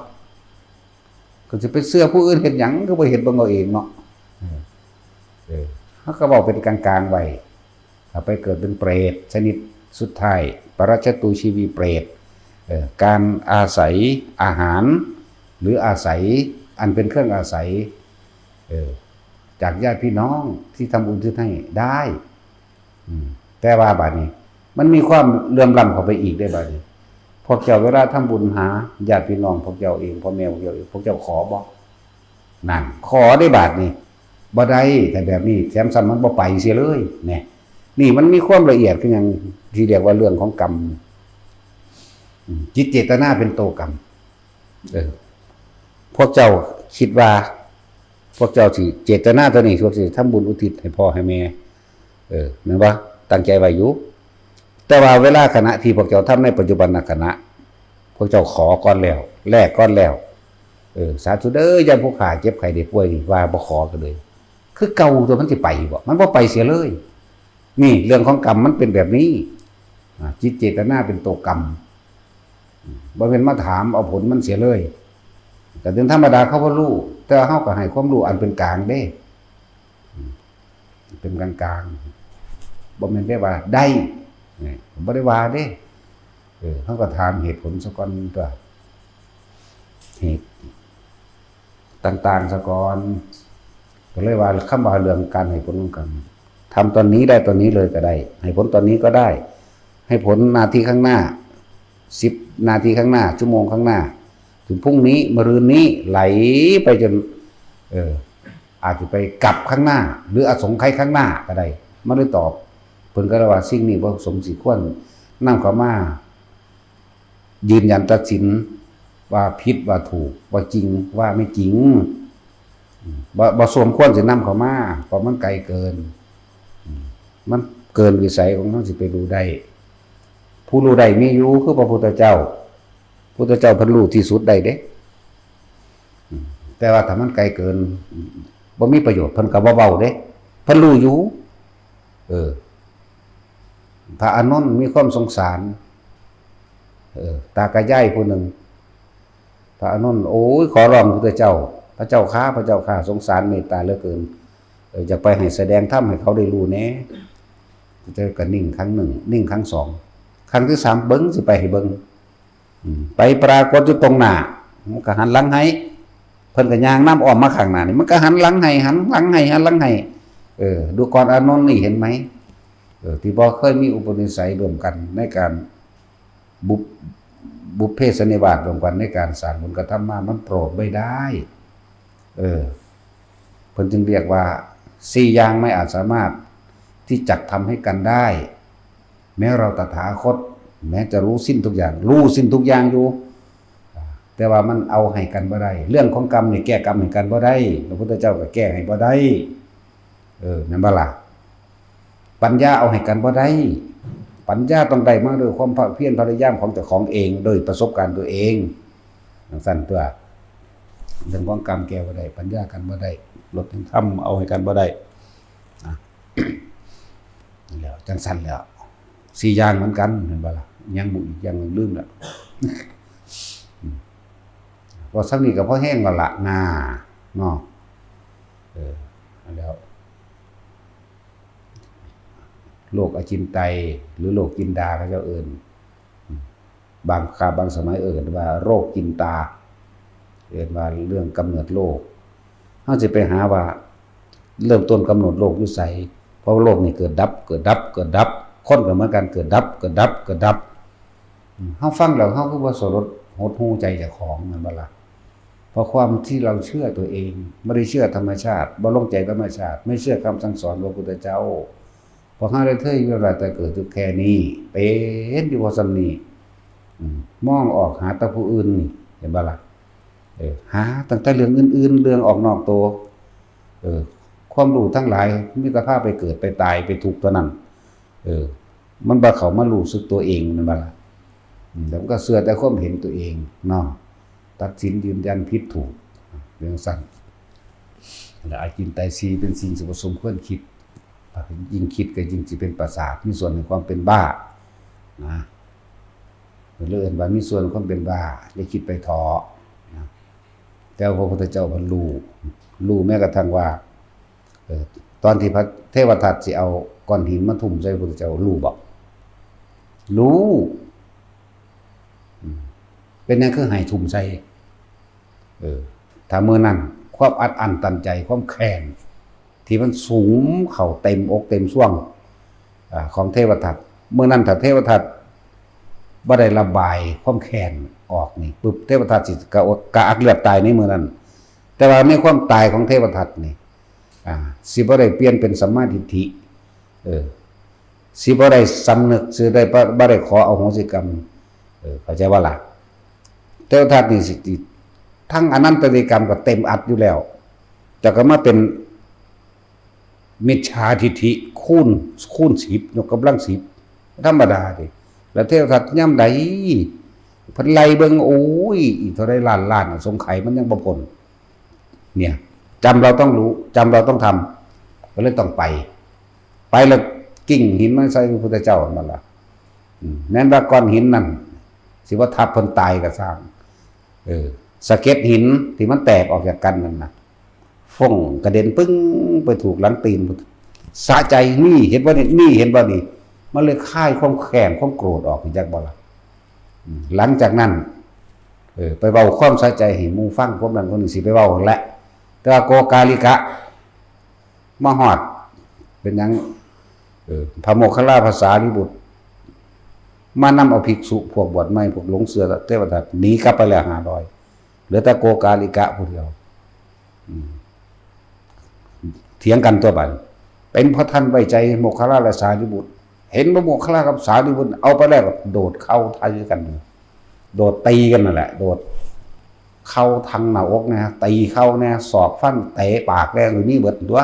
ก็สิไปเชื่อผู้อื่นเฮ็ดหยัง ก็บ่เฮ็ดเบิ่งเอาเองเนาะ เออ เออ เขาก็เว้าเป็นกลางๆไว้ ถ้าไปเกิดเป็นเปรตชนิดสุดท้าย ปรัจจตูชีวีเปรต เอ่อ การอาศัยอาหาร หรืออาศัยอันเป็นเครื่องอาศัย เอ่อ จากญาติพี่น้องที่ทำบุญอุทิศให้ได้ อืม แต่ว่าบัดนี้ มันมีความเหลื่อมล้ำเข้าไปอีกได้บัดนี้ พวกเจ้าเวลาทำบุญหาญาติพี่น้องพวกเจ้าเอง พ่อแม่พวกเจ้าเอง พวกเจ้าขอบ่ นั่น ขอได้บาดนี้ บ่ได้ แต่แบบนี้ แถมซ้ำมันบ่ไปเสียเลย เนี่ย นี่มันมีความละเอียดคือหยัง ที่เรียกว่าเรื่องของกรรม อืม จิตเจตนาเป็นตัวกรรม เออ พวกเจ้าคิดว่า พวกเจ้าสิเจตนาตัวนี้ พวกสิทำบุญอุทิศให้พ่อให้แม่ เออ แม่นบ่ ตั้งใจไว้อยู่ แต่ว่าเวลาขณะที่พวกเจ้าทำในปัจจุบันขณะ พวกเจ้าขอก่อนแล้ว แลกก่อนแล้ว เออ สาธุเด้อ ยามผู้ข้าเจ็บไข้ได้ป่วยนี่ ว่าบ่ขอก็เลย คือเก่าตัว มันสิไปบ่ มันบ่ไปเสียเลย นี่เรื่องของกรรมมันเป็นแบบนี้ อ่า จิตเจตนาเป็นตัวกรรม อืม บ่แม่นมาถามเอาผลมันเสียเลย ก็เรื่องธรรมดาเขาบ่รู้ แต่ว่าเฮาก็ให้ความรู้อันเป็นกลางเด้ อืม เป็นกลางๆ บ่แม่นได้ว่าได้ นี่ บ่ได้ว่าเด้ เออ เฮาก็ถามเหตุผลซะก่อนตัว เหตุต่างๆซะก่อน ก็เลยว่าคำว่าเรื่องการให้ผลของกรรม ทำตอนนี้ได้ตอนนี้เลยก็ได้ ให้ผลตอนนี้ก็ได้ ให้ผลนาทีข้างหน้า สิบนาทีข้างหน้า ชั่วโมงข้างหน้า ถึงพรุ่งนี้ มะรืนนี้ ไหลไปจน เออ อาจจะไปกลับข้างหน้า หรืออสงไขยข้างหน้าก็ได้ มันเลยตอบ เพิ่นก็เลยว่าสิ่งนี้บ่สมสิควรนำเข้ามายืนยันตัดสินว่าผิดว่าถูก ว่าจริงว่าไม่จริง อืม บ่ บ่สมควรสินำเข้ามา เพราะมันไกลเกิน อืม มันเกินวิสัยของเฮาสิไปรู้ได้ ผู้รู้ได้มีอยู่คือพระพุทธเจ้า พุทธเจ้าเพิ่นรู้ที่สุดได้เด้ อืม แต่ว่าถ้ามันไกลเกิน บ่มีประโยชน์ เพิ่นก็บ่เว้าเด้ เพิ่นรู้อยู่ เออ พระอานนท์มีความสงสาร เออ ตากับยายผู้หนึ่ง พระอานนท์ โอ้ย ขอร้องพุทธเจ้า พระเจ้าข้า พระเจ้าข้า สงสารเมตตาเหลือเกิน เออ อยากไปให้แสดงธรรมให้เขาได้รู้แหน่ พระเจ้าก็นิ่งครั้งหนึ่ง นิ่งครั้งสอง ครั้งที่สาม เบิ่งสิไปให้เบิ่ง อืม ไปปรากฏอยู่ตรงหน้า มันก็หันหลังให้ เพิ่นก็ย่างนำอ้อมมาข้างหน้านี่ มันก็หันหลังให้ หันหลังให้ หันหลังให้ เออ ดูก่อนอานนท์นี่ เห็นไหม เออ ที่บ่เคยมีอุปนิสัยร่วมกันในการบุพ บุพเพสันนิวาสร่วมกันในการสร้างบุญกระทำมา มันโปรดไม่ได้ เออ เพิ่นจึงเรียกว่า สี่อย่างไม่อาจสามารถที่จะทำให้กันได้ แม้เราตถาคต แม้จะรู้สิ้นทุกอย่าง รู้สิ้นทุกอย่างอยู่ แต่ว่ามันเอาให้กันบ่ได้ เรื่องของกรรมนี่แก้กรรมให้กันบ่ได้ พระพุทธเจ้าก็แก้ให้บ่ได้ เออ แม่นบ่ล่ะ ปัญญาเอาให้กันบ่ได้ ปัญญาต้องได้มาด้วยความภาคเพียรพยายามของเจ้าของเอง โดยประสบการณ์ตัวเอง จังซั่นตัว เรื่องของกรรมแก้บ่ได้ ปัญญากันบ่ได้ รสแห่งธรรมเอาให้กันบ่ได้ อ่ะ แล้วจังซั่นแล้ว สี่อย่างเหมือนกัน แม่นบ่ล่ะ ยังบ่อีกอย่างหนึ่งลืมแล้ว อืม ว่าซ้ำนี่ก็พอแฮงแล้วล่ะ นา เนาะ เออ แล้ว โรคอจินไตย หรือโรคจินดา เขาเจ้าเอิ้น อืม บางคราบางสมัยเอิ้นว่าโรคจินตา เอิ้นว่าเรื่องกำเนิดโรค เฮาสิไปหาว่า เริ่มต้นกำเนิดโรคอยู่ไส เพราะว่าโรคนี่เกิดดับ เกิดดับ เกิดดับ คนก็เหมือนกัน เกิดดับ เกิดดับ เกิดดับ อืม เฮาฟังแล้วเฮาคือบ่สลดหดหู่ใจเจ้าของ แม่นบ่ล่ะ เพราะความที่เราเชื่อตัวเอง ไม่ได้เชื่อธรรมชาติ บ่ลงใจธรรมชาติ ไม่เชื่อคำสั่งสอนพระพุทธเจ้า พอเฮาได้เทยอยู่ว่าแต่เกิดอยู่แค่นี้ เป็นอยู่พอส่ำนี้ อืม มองออกหาแต่ผู้อื่นนี่ เห็นบ่ล่ะ เออ หาตั้งแต่เรื่องอื่นๆ เรื่องออกนอกตัว เออ ความรู้ทั้งหลายมีแต่พาไปเกิดไปตายไปทุกข์เท่านั้น เออ มันบ่เข้ามารู้สึกตัวเอง แม่นบ่ล่ะ? อืม แล้วมันก็เชื่อแต่ความเห็นตัวเองเนาะ ตัดสินยืนยันผิดถูก เรื่องสั้น แล้วอาจินไตยสี่เป็นสิ่งที่บ่สมควรคิด ยิ่งคิดก็ยิ่งสิเป็นประสาท มีส่วนในความเป็นบ้า นะ เพิ่นเลยเอิ้นว่ามีส่วนความเป็นบ้า อย่าคิดไปเถาะ นะ แต่พระพุทธเจ้าเพิ่นรู้ รู้แม้กระทั่งว่า เอ่อ ตอนที่พระเทวทัตสิเอาก้อนหินมาทุ่มใส่พระพุทธเจ้า รู้บ่? รู้ อืม เป็นหยังคือให้ทุ่มใส่? เออ ถ้ามื้อนั้นความอัดอั้นตันใจ ความแค้นที่มันสุมเข้าเต็มอกเต็มซวง อ่า ของเทวทัต มื้อนั้นถ้าเทวทัตบ่ได้ระบายความแค้นออกนี่ปุ๊บ เทวทัตสิกะ กะอักเลือดตายในมื้อนั้น แต่ว่าในความตายของเทวทัตนี่ อ่า สิบ่ได้เปลี่ยนเป็นสัมมาทิฏฐิ เออ สิบ่ได้สำนึก สิได้บ่ บ่ได้ขออโหสิกรรม เออ เข้าใจบ่ล่ะ? เทวทัตนี่สิ ทั้งอนันตริยกรรมก็เต็มอัดอยู่แล้ว แต่ก็มาเป็นมิจฉาทิฏฐิคูณ คูณสิบ ยกกำลังสิบ ธรรมดาเด้ แล้วเทวทัตยามใด เพิ่นไล่เบิ่ง โอ้ย อีกเท่าใดล้านล้านอะ สงไขยมันยังบ่พ้น เนี่ย จำเราต้องรู้ จำเราต้องทำ ก็เลยต้องไป ไปแล้วกิ่งหินมาใส่พระพุทธเจ้านั่นล่ะ อืม แม้นว่าก้อนหินนั่น สิว่าทับเพิ่นตายก็ซ่าง เออ สะเก็ดหินที่มันแตกออกจากกันนั่นน่ะ ฟงกระเด็นปึ้งไปถูกหลังตีน สะใจ นี่เห็นบ่นี่ นี่เห็นบ่นี่ มันเลยคายความแค้นความโกรธออก รู้จักบ่ล่ะ? อืม หลังจากนั้น เออ ไปเว้าความสะใจให้หมู่ฟัง ความนั้นความนี้สิไปเว้าหั่นแหละ แต่ว่าโกกาลิกะ มาฮอด เป็นหยัง เออ พระโมคคัลลา พระสารีบุตร มานำเอาภิกษุพวกบวชใหม่ พวกหลงเชื่อเทวทัตหนีกลับไปแล้วห้าร้อย เหลือแต่โกกาลิกะผู้เดียว อืม เถียงกันตัวบัด เป็นเพราะท่านไว้ใจโมคคัลลาและสารีบุตร เห็นว่าโมคคัลลากับสารีบุตรเอาไปแล้วก็โดดเข้าไทกัน โดดตีกันนั่นแหละ โดดเข้าทางหน้าอกนะ ตีเข้าแน่ ศอกฟัน เตะปากแน่ อยู่นี่เบิดตัว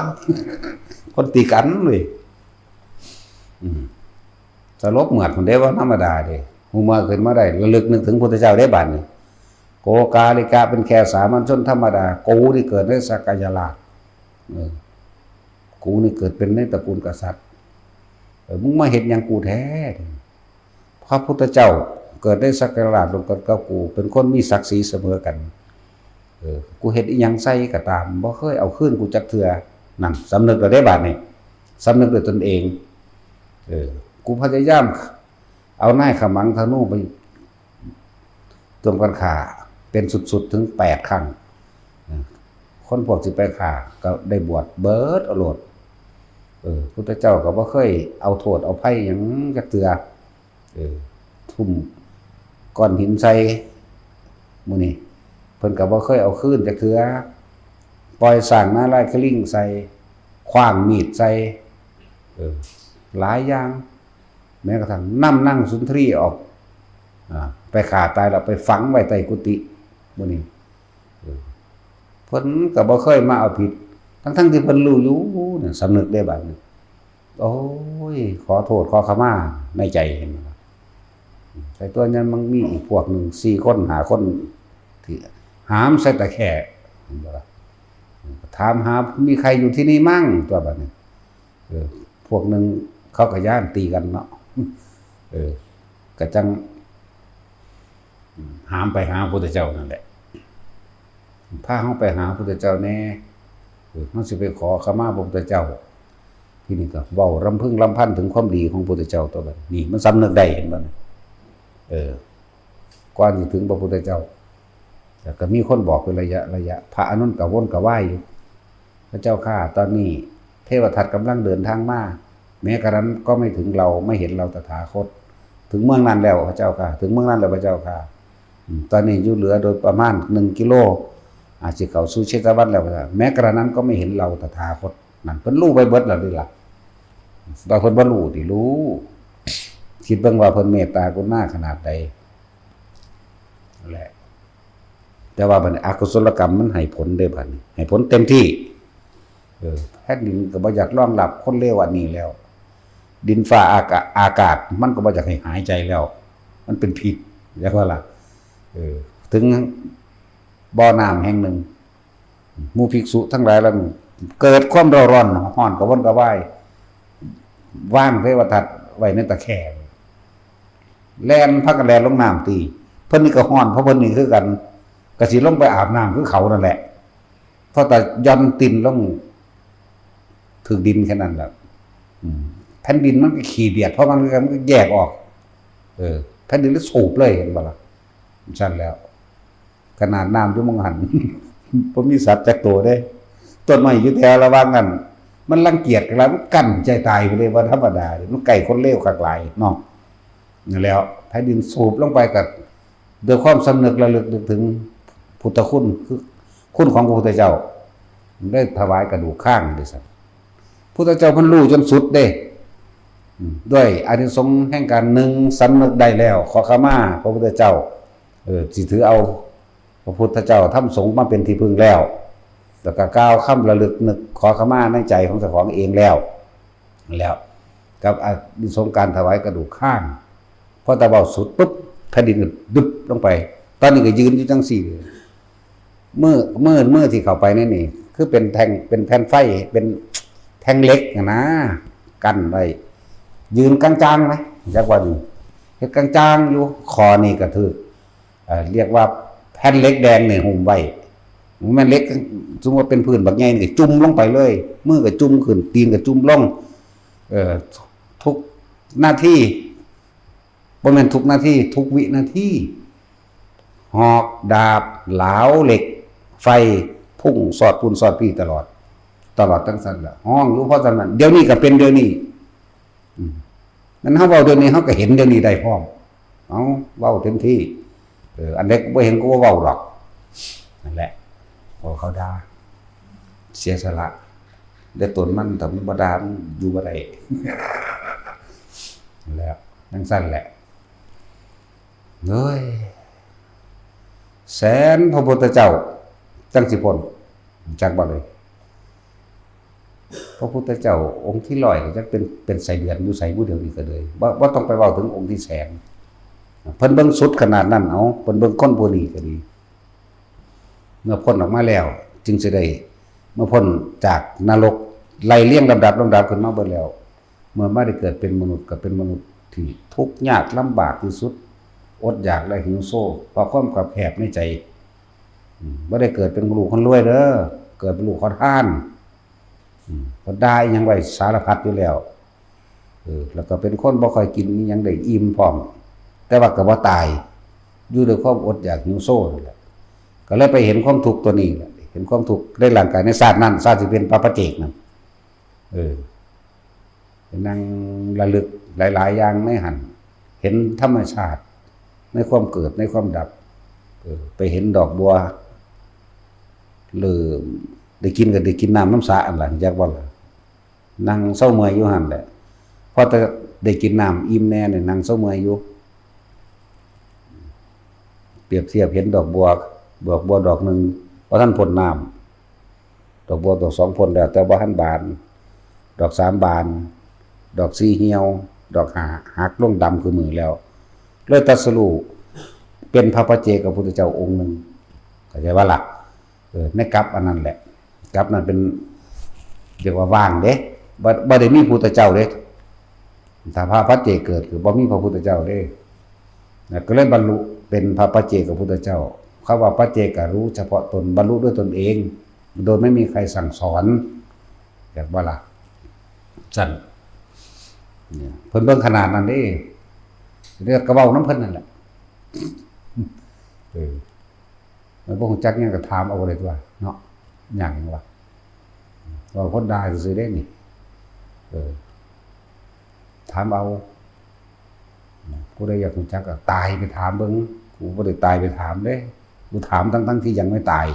คนตีกันเลย อืม สลบเหมือดคนเดียวว่าธรรมดาเด้ ฮู้เมื่อขึ้นมาได้ ระลึกนึกถึงพุทธเจ้าได้บัดนี้ โกกาลิกะเป็นแค่สามัญชนธรรมดา กูนี่เกิดในสักกายราช เออ กูนี่เกิดเป็นในตระกูลกษัตริย์ เออ มึงมาเฮ็ดหยังกูแท้ พระพุทธเจ้าเกิดในสักกายราชร่วมกันกับกู เป็นคนมีศักดิ์ศรีเสมอกัน เออ กูเฮ็ดอิหยังใส่ก็ตาม บ่เคยเอาคืนกูจักเทื่อ นั่น สำนึกแล้วเด้บัดนี้ สำนึกด้วยตนเอง เออ กูพยายามเอานายขมังธนูไปร่วมกันฆ่า เป็นสุดๆ ถึงแปดครั้ง เออ คนพวกสิไปฆ่าก็ได้บวชเบิดเอาโลด เออ พุทธเจ้าก็บ่เคยเอาโทษเอาภัยหยังจักเทื่อ เออ ทุ่มก้อนหินใส่ หมู่นี้ เพิ่นก็บ่เคยเอาคืนจักเทื่อ ปล่อยช้างนารายณ์คลิงใส่ ขว้างมีดใส่ เออ หลายอย่าง แม้กระทั่งนำนางสุนทรีออก อ่า ไปฆ่าตายแล้วไปฝังไว้ใต้กุฏิ หมู่นี้ เออ เพิ่นก็บ่เคยมาเอาผิด ทั้งๆที่เพิ่นรู้อยู่เนี่ย สำนึกได้บัดนี้ โอ้ย ขอโทษขอขมาในใจ เห็นบ่ล่ะ? แต่ตัวนั้นมันมีอีกพวกหนึ่ง สี่คน ห้าคน ที่หามใส่ตะแคร่ เห็นบ่ล่ะ? ถามหา มีใครอยู่ที่นี่มั่ง ตัวบัดนี้ เออ พวกหนึ่งเขาก็ย้านตีกันเนาะ เออ ก็จั่ง หามไปหาพระพุทธเจ้านั่นแหละ พาเฮาไปหาพระพุทธเจ้าแน่ เออ เฮาสิไปขอขมาพระพุทธเจ้า ทีนี้ก็เว้ารำพึงรำพันถึงความดีของพระพุทธเจ้าตัวบัดนี้ นี่มันสำนึกได้ เห็นบ่เนี่ย เออ ก่อนสิถึงพระพุทธเจ้า แล้วก็มีคนบอกเป็นระยะระยะ พระอานนท์ก็วนกระวายอยู่ พระเจ้าข้า ตอนนี้เทวทัตกำลังเดินทางมา แม้กระนั้นก็ไม่ถึงเรา ไม่เห็นเราตถาคต ถึงเมืองนั้นแล้วพระเจ้าข้า ถึงเมืองนั้นแล้วพระเจ้าข้า อืม ตอนนี้อยู่เหลือโดยประมาณหนึ่งกิโล อาจสิเข้าสู่เชตวันแล้วพระเจ้า แม้กระนั้นก็ไม่เห็นเราตถาคต นั่นเพิ่นรู้ไปเบิดแล้วเด้ล่ะ แต่เพิ่นบ่รู้ติ รู้ คิดเบิ่งว่าเพิ่นเมตตากรุณาขนาดใด นั่นแหละ แต่ว่าบัดนี้อกุศลกรรมมันให้ผลเด้บัดนี้ ให้ผลเต็มที่ เออ แผ่นดินก็บ่อยากรองรับคนเลวอันนี้แล้ว ดินฟ้าอากา อากาศมันก็บ่อยากให้หายใจแล้ว มันเป็นพิษ เรียกว่าล่ะ เออ ถึงบ่อน้ำแห่งหนึ่ง หมู่ภิกษุทั้งหลายแล้ว เกิดความเร่าร้อน ฮ้อนกระวนกระวาย วางเทวทัตไว้ในตะแคร่ แล่นพากันแล่นลงน้ำตี เพิ่นนี่ก็ฮ้อน เพราะเพิ่นนี่คือกัน ก็สิลงไปอาบน้ำคือเขานั่นแหละ พอแต่หย่อนตีนลง ถืกดินแค่นั้นแหละ อืม แผ่นดินมันก็ขี้เดียด เพราะมันก็ มันก็แยกออก เออ แผ่นดินเลยสูบเลย เห็นบ่ล่ะ ซั่นแล้ว ขนาดน้ำอยู่หม่องหั่น บ่มีสัตว์จักตัวเด้ ต้นไม้อยู่แถวระหว่างนั้น มันรังเกียจกันหลาย มันกั้นใจตายไปเลย บ่ธรรมดาเด้ มันใกล้คนเลวคักหลายเนาะ นั่นแหล้ว แผ่นดินสูบลงไปก็ด้วยความสำนึกระลึกนึกถึงพุทธคุณ คือคุณของพระพุทธเจ้า ได้ถวายกระดูกข้างเด้ซั่น พุทธเจ้าเพิ่นรู้จนสุดเด้ อืม ด้วยอานิสงส์แห่งการ หนึ่ง สำนึกได้แล้ว ขอขมาพระพุทธเจ้า เออ สิถือเอาพระพุทธเจ้าธรรมสงฆ์มาเป็นที่พึ่งแล้ว แล้วก็กล่าวคำระลึกนึกขอขมาในใจของเจ้าของเองแล้ว แล้ว กับอานิสงส์การถวายกระดูกข้าง พอตะเว้าสุดปุ๊บ แผ่นดินก็ดึบลงไป ตอนนี้ก็ยืนอยู่จังซี่ มือ มือ มือที่เข้าไปนี่นี่ คือเป็นแท่ง เป็นแผ่นไฟ เป็นแท่งเหล็กน่ะนะ กั้นไว้ ยืนกลางๆนะ จักว่านี่ เฮ็ดกลางๆอยู่ ข้อนี่ก็ถืก เอ่อ เรียกว่าแผ่นเหล็กแดงนี่หุ้มไว้ มันเหล็ก สมมุติว่าเป็นพื้นบักใหญ่นี่ก็จุ่มลงไปเลย มือก็จุ่มขึ้น ตีนก็จุ่มลง เอ่อ ทุกนาที บ่แม่นทุกนาที ทุกวินาที หอกดาบ หลาวเหล็ก ไฟ พุ่งสอดพุ่นสอดพี้ตลอด ตลอดจั่งซั่นล่ะ ฮ้องอยู่เพราะฉะนั้น เดี๋ยวนี้ก็เป็นเดี๋ยวนี้ อืม นั้นเฮาเว้าเดี๋ยวนี้ เฮาก็เห็นเดี๋ยวนี้ได้พร้อม เอา เว้าเต็มที่ เออ อันใดบ่เห็นก็บ่เว้าดอก นั่นแหละ พอเขาด่า เสียสละ แต่ตนมัน ถ้ามันบ่ด่า มันอยู่บ่ได้ นั่นแหละ จั่งซั่นแหละ เฮ้ย แสนพระพุทธเจ้า จั่งสิพ้น จักบ่เลย พระพุทธเจ้าองค์ที่ร้อย จักเป็น เป็นไส้เดือนอยู่ไสบุ เดี๋ยวนี้ก็เลย บ่ บ่ต้องไปเว้าถึงองค์ที่แสน เพิ่นเบิ่งสุดขนาดนั้น เอา เพิ่นเบิ่งคนผู้นี้ก็ดี เมื่อพ้นออกมาแล้ว จึงสิได้ เมื่อพ้นจากนรก ไล่เรียงลำดับลำดับขึ้นมาเบิดแล้ว เมื่อมาได้เกิดเป็นมนุษย์ ก็เป็นมนุษย์ที่ทุกข์ยากลำบากที่สุด อดอยากและหิวโซ เพราะความคับแคบในใจ อืม บ่ได้เกิดเป็นลูกคนรวยเด้อ เกิดเป็นลูกขอทาน อืม เพิ่นด่าอิหยังไว้สารพัดอยู่แล้ว เออ แล้วก็เป็นคนบ่ค่อยกินอิหยังได้อิ่มพร้อม แต่ว่าก็บ่ตาย อยู่ด้วยความอดอยากหิวโซนั่นแหละ ก็เลยไปเห็นความทุกข์ตัวนี้แหละ เห็นความทุกข์ในร่างกายในชาตินั้น ชาติที่เป็นพระปัจเจกนั่น เออ ไปนั่งระลึกหลายๆอย่างในหั่น เห็นธรรมชาติ ในความเกิด ในความดับ เออ ไปเห็นดอกบัว เริ่มได้กินก็ได้กินน้ำนำสระอันล่ะ จักบ่ล่ะ นั่งเซาเมื่อยอยู่หั่นแหละ พอแต่ได้กินน้ำอิ่มแน่นี่นั่งเซาเมื่อยอยู่ เปรียบเทียบเห็นดอกบัว ดอกบัวดอกหนึ่งบ่ทันพ่นน้ำ ดอกบัวดอกสองพ่นแล้ว แต่บ่ทันบาน ดอกสามบาน ดอกสี่เหี่ยว ดอกห้าหักลงดำคือมือแล้ว เลยตรัสรู้เป็นพระปัจเจกพุทธเจ้าองค์หนึ่ง เข้าใจบ่ล่ะ เออ ในกัปอันนั้นแหละ กัปนั้นเป็น เรียกว่าว่างเด้ บ่ บ่ได้มีพุทธเจ้าเด้ ถ้าพระปัจเจกเกิดคือบ่มีพระพุทธเจ้าเด้ นะ ก็เลยบรรลุเป็นพระปัจเจกพุทธเจ้า คำว่าปัจเจกก็รู้เฉพาะตน บรรลุด้วยตนเอง โดยไม่มีใครสั่งสอน จักบ่ล่ะ ซั่น เนี่ย เพิ่นเบิ่งขนาดนั้นเด้ เรียกกะเว้านำเพิ่นนั่นแหละ เออ มันบ่ฮู้จักหยังก็ถามเอาเลยตัวเนาะ ยากหยังวะ เว้าคนด่าซื่อๆเด้นี่ เออ ถามเอา ผู้ใดอยากฮู้จักก็ตายไปถามเบิ่ง กูบ่ได้ตายไปถามเด้ กูถามทั้งๆที่ยังไม่ตาย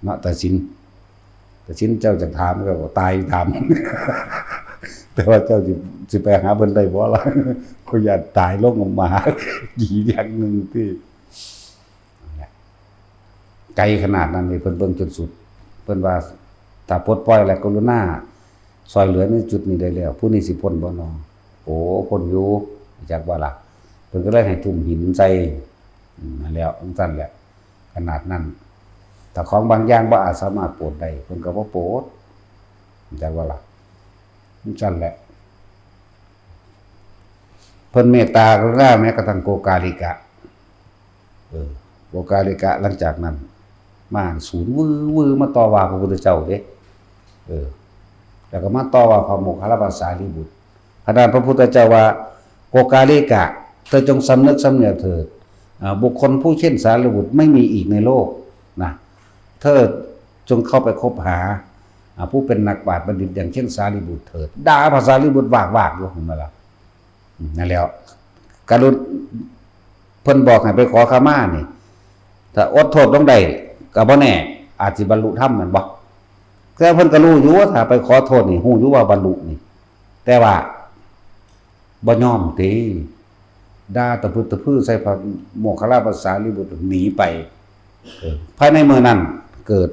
เนาะ ตาสิน ตาสินเจ้าจะถามก็ตายถาม แต่ว่าเจ้าสิ สิไปหาเพิ่นได้บ่ล่ะ เขาย่านตายลงมาหา กี่อย่างหนึ่งที่ นั่นแหละ ไกลขนาดนั้นนี่เพิ่นเบิ่งจนสุด เพิ่นว่าถ้าปลดปล่อยและกรุณาซอยเหลือในจุดนี้ได้แล้ว ผู้นี้สิพ้นบ่นอ โอ้ พ้นอยู่ จักว่าล่ะ เพิ่นก็เลยให้ทุ่มหินใส่ อืม นั่นแหล้ว จั่งซั่นแหละ ขนาดนั้น ถ้าของบางอย่างบ่อาจสามารถโปรดได้ เพิ่นก็บ่โปรด จักว่าล่ะ จั่งซั่นแหละ เพิ่นเมตตากรุณาแม้กระทั่งโกกาลิกะ เออ โกกาลิกะ หลังจากนั้น มาศูนย์วื้อวื้อมาต่อว่าพระพุทธเจ้าเด้ เออ แล้วก็มาต่อว่าพระโมคคัลลานะสารีบุตร ขนาดพระพุทธเจ้าว่า โกกาลิกะ เธอจงสำนึกสำเนียกเถิด อ่า บุคคลผู้เช่นสารีบุตรไม่มีอีกในโลกนะ เธอจงเข้าไปคบหา อ่า ผู้เป็นนักปราชญ์บัณฑิตอย่างเช่นสารีบุตรเถิด ด่าพระสารีบุตรวากๆอยู่ เห็นบ่ล่ะ อืม นั่นแหล้ว กรุณ- เพิ่นบอกให้ไปขอขมานี่ ถ้าอดโทษลงได้ก็บ่แน่ อาจสิบรรลุธรรมแม่นบ่ แต่เพิ่นก็รู้อยู่ว่าถ้าไปขอโทษนี่ รู้อยู่ว่าบรรลุนี่ แต่ว่าบ่ยอมติ ด่าตะพึดตะพือใส่พระโมคคัลลานะสารีบุตรหนีไป เออ ภายในมื้อนั้นเกิด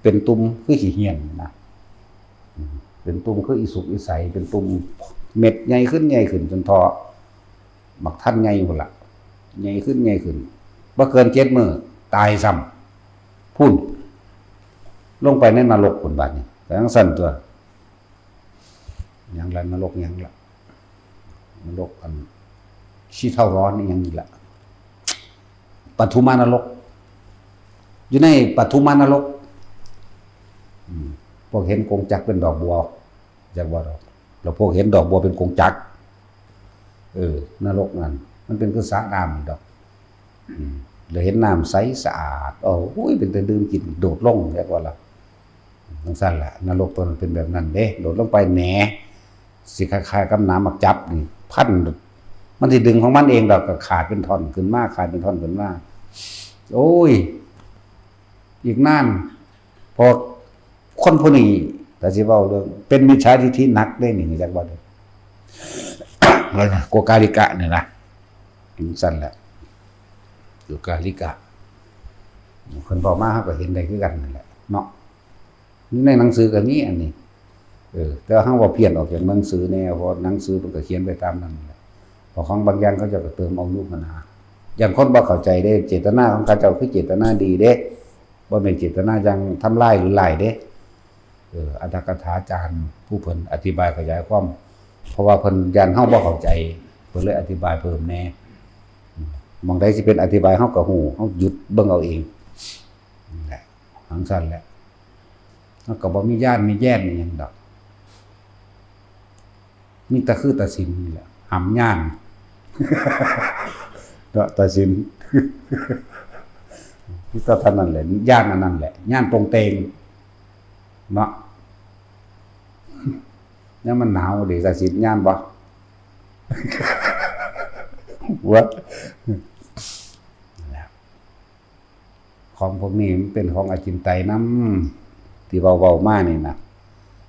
เป็นตุ่มคือขี้เหี้ยนนะ อืม เป็นตุ่มคืออีสุกอีใส เป็นตุ่มเม็ดใหญ่ขึ้นใหญ่ขึ้นจนเทาะบักทันใหญ่พุ้นล่ะ ใหญ่ขึ้นใหญ่ขึ้น บ่เกินเจ็ดมื้อตายซ้ำ พุ้น ลงไปในนรกพุ้นบาดนี้ ไปจั่งซั้นตั๊ว หยังล่ะ นรกหยังล่ะ นรกอันขี้เถ้าร้อนนี่หยังนี่ล่ะ ปทุมานรก อยู่ในปทุมานรก อืม พวกเห็นกงจักรเป็นดอกบัว จักว่าดอก แล้วพวกเห็นดอกบัวเป็นกงจักร เออ นรกนั่น มันเป็นคือสระน้ำนี่ดอก อืม แล้วเห็นน้ำใสสะอาด โอ้ย เป็นตาดื่มกิน โดดลง จักว่าล่ะ จั่งซั้นล่ะ นรกตัวนั้นเป็นแบบนั้นเด้ โดดลงไปแหน สิคล้ายๆกับหนามหมากจับนี่ พัน มันสิดึงของมันเองดอก ก็ขาดเป็นท่อนขึ้นมา ขาดเป็นท่อนขึ้นมา โอ้ย อีกนาน พอคนผู้นี้ ถ้าสิเว้าเรื่องเป็นมิจฉาทิฏฐิหนักเด้นี่ จักว่าเด้ โกกาลิกะนี่นะ จั่งซั้นแหละ โกกาลิกะ เพิ่นเว้ามา เราก็เห็นได้คือกันนั่นแหละเนาะ อยู่ในหนังสือก็มีอันนี้ เออ แต่ว่าเราเว้าเพี้ยนออกจากหนังสือแน่ เพราะหนังสือเพิ่นก็เขียนไปตามนั้นแหละ เพราะของบางอย่างเขาเจ้าก็เติมเอาอยู่หั้นนะ อย่างคนบ่เข้าใจเด้ เจตนาของเขาเจ้าคือเจตนาดีเด้ บ่แม่นเจตนาอย่างทำลายหรือร้ายเด้ เออ อัตถกถาจารย์ผู้เพิ่นอธิบายขยายความ เพราะว่าเพิ่นย้านเราบ่เข้าใจ เพิ่นเลยอธิบายเพิ่มแน่ อืม หม่องใดสิเป็นอธิบายเราก็ฮู้ เราหยุดเบิ่งเอาเอง นั่นแหละ จั่งซั้นแหละ เราก็บ่มีย้านมีแย้นอิหยังดอก มีแต่คือตัดสินนี่แหละ หำย้าน เนาะ ตัดสิน มีแต่เท่านั้นแหละ ย้านอันนั้นแหละ ย้านโป่งเต็ง เนาะ ยามมันหนาวเด้ ตัดสินย้านบ่ วะ ของพวกนี้มันเป็นของอจินไตยนำ ที่เว้าๆมานี่นะ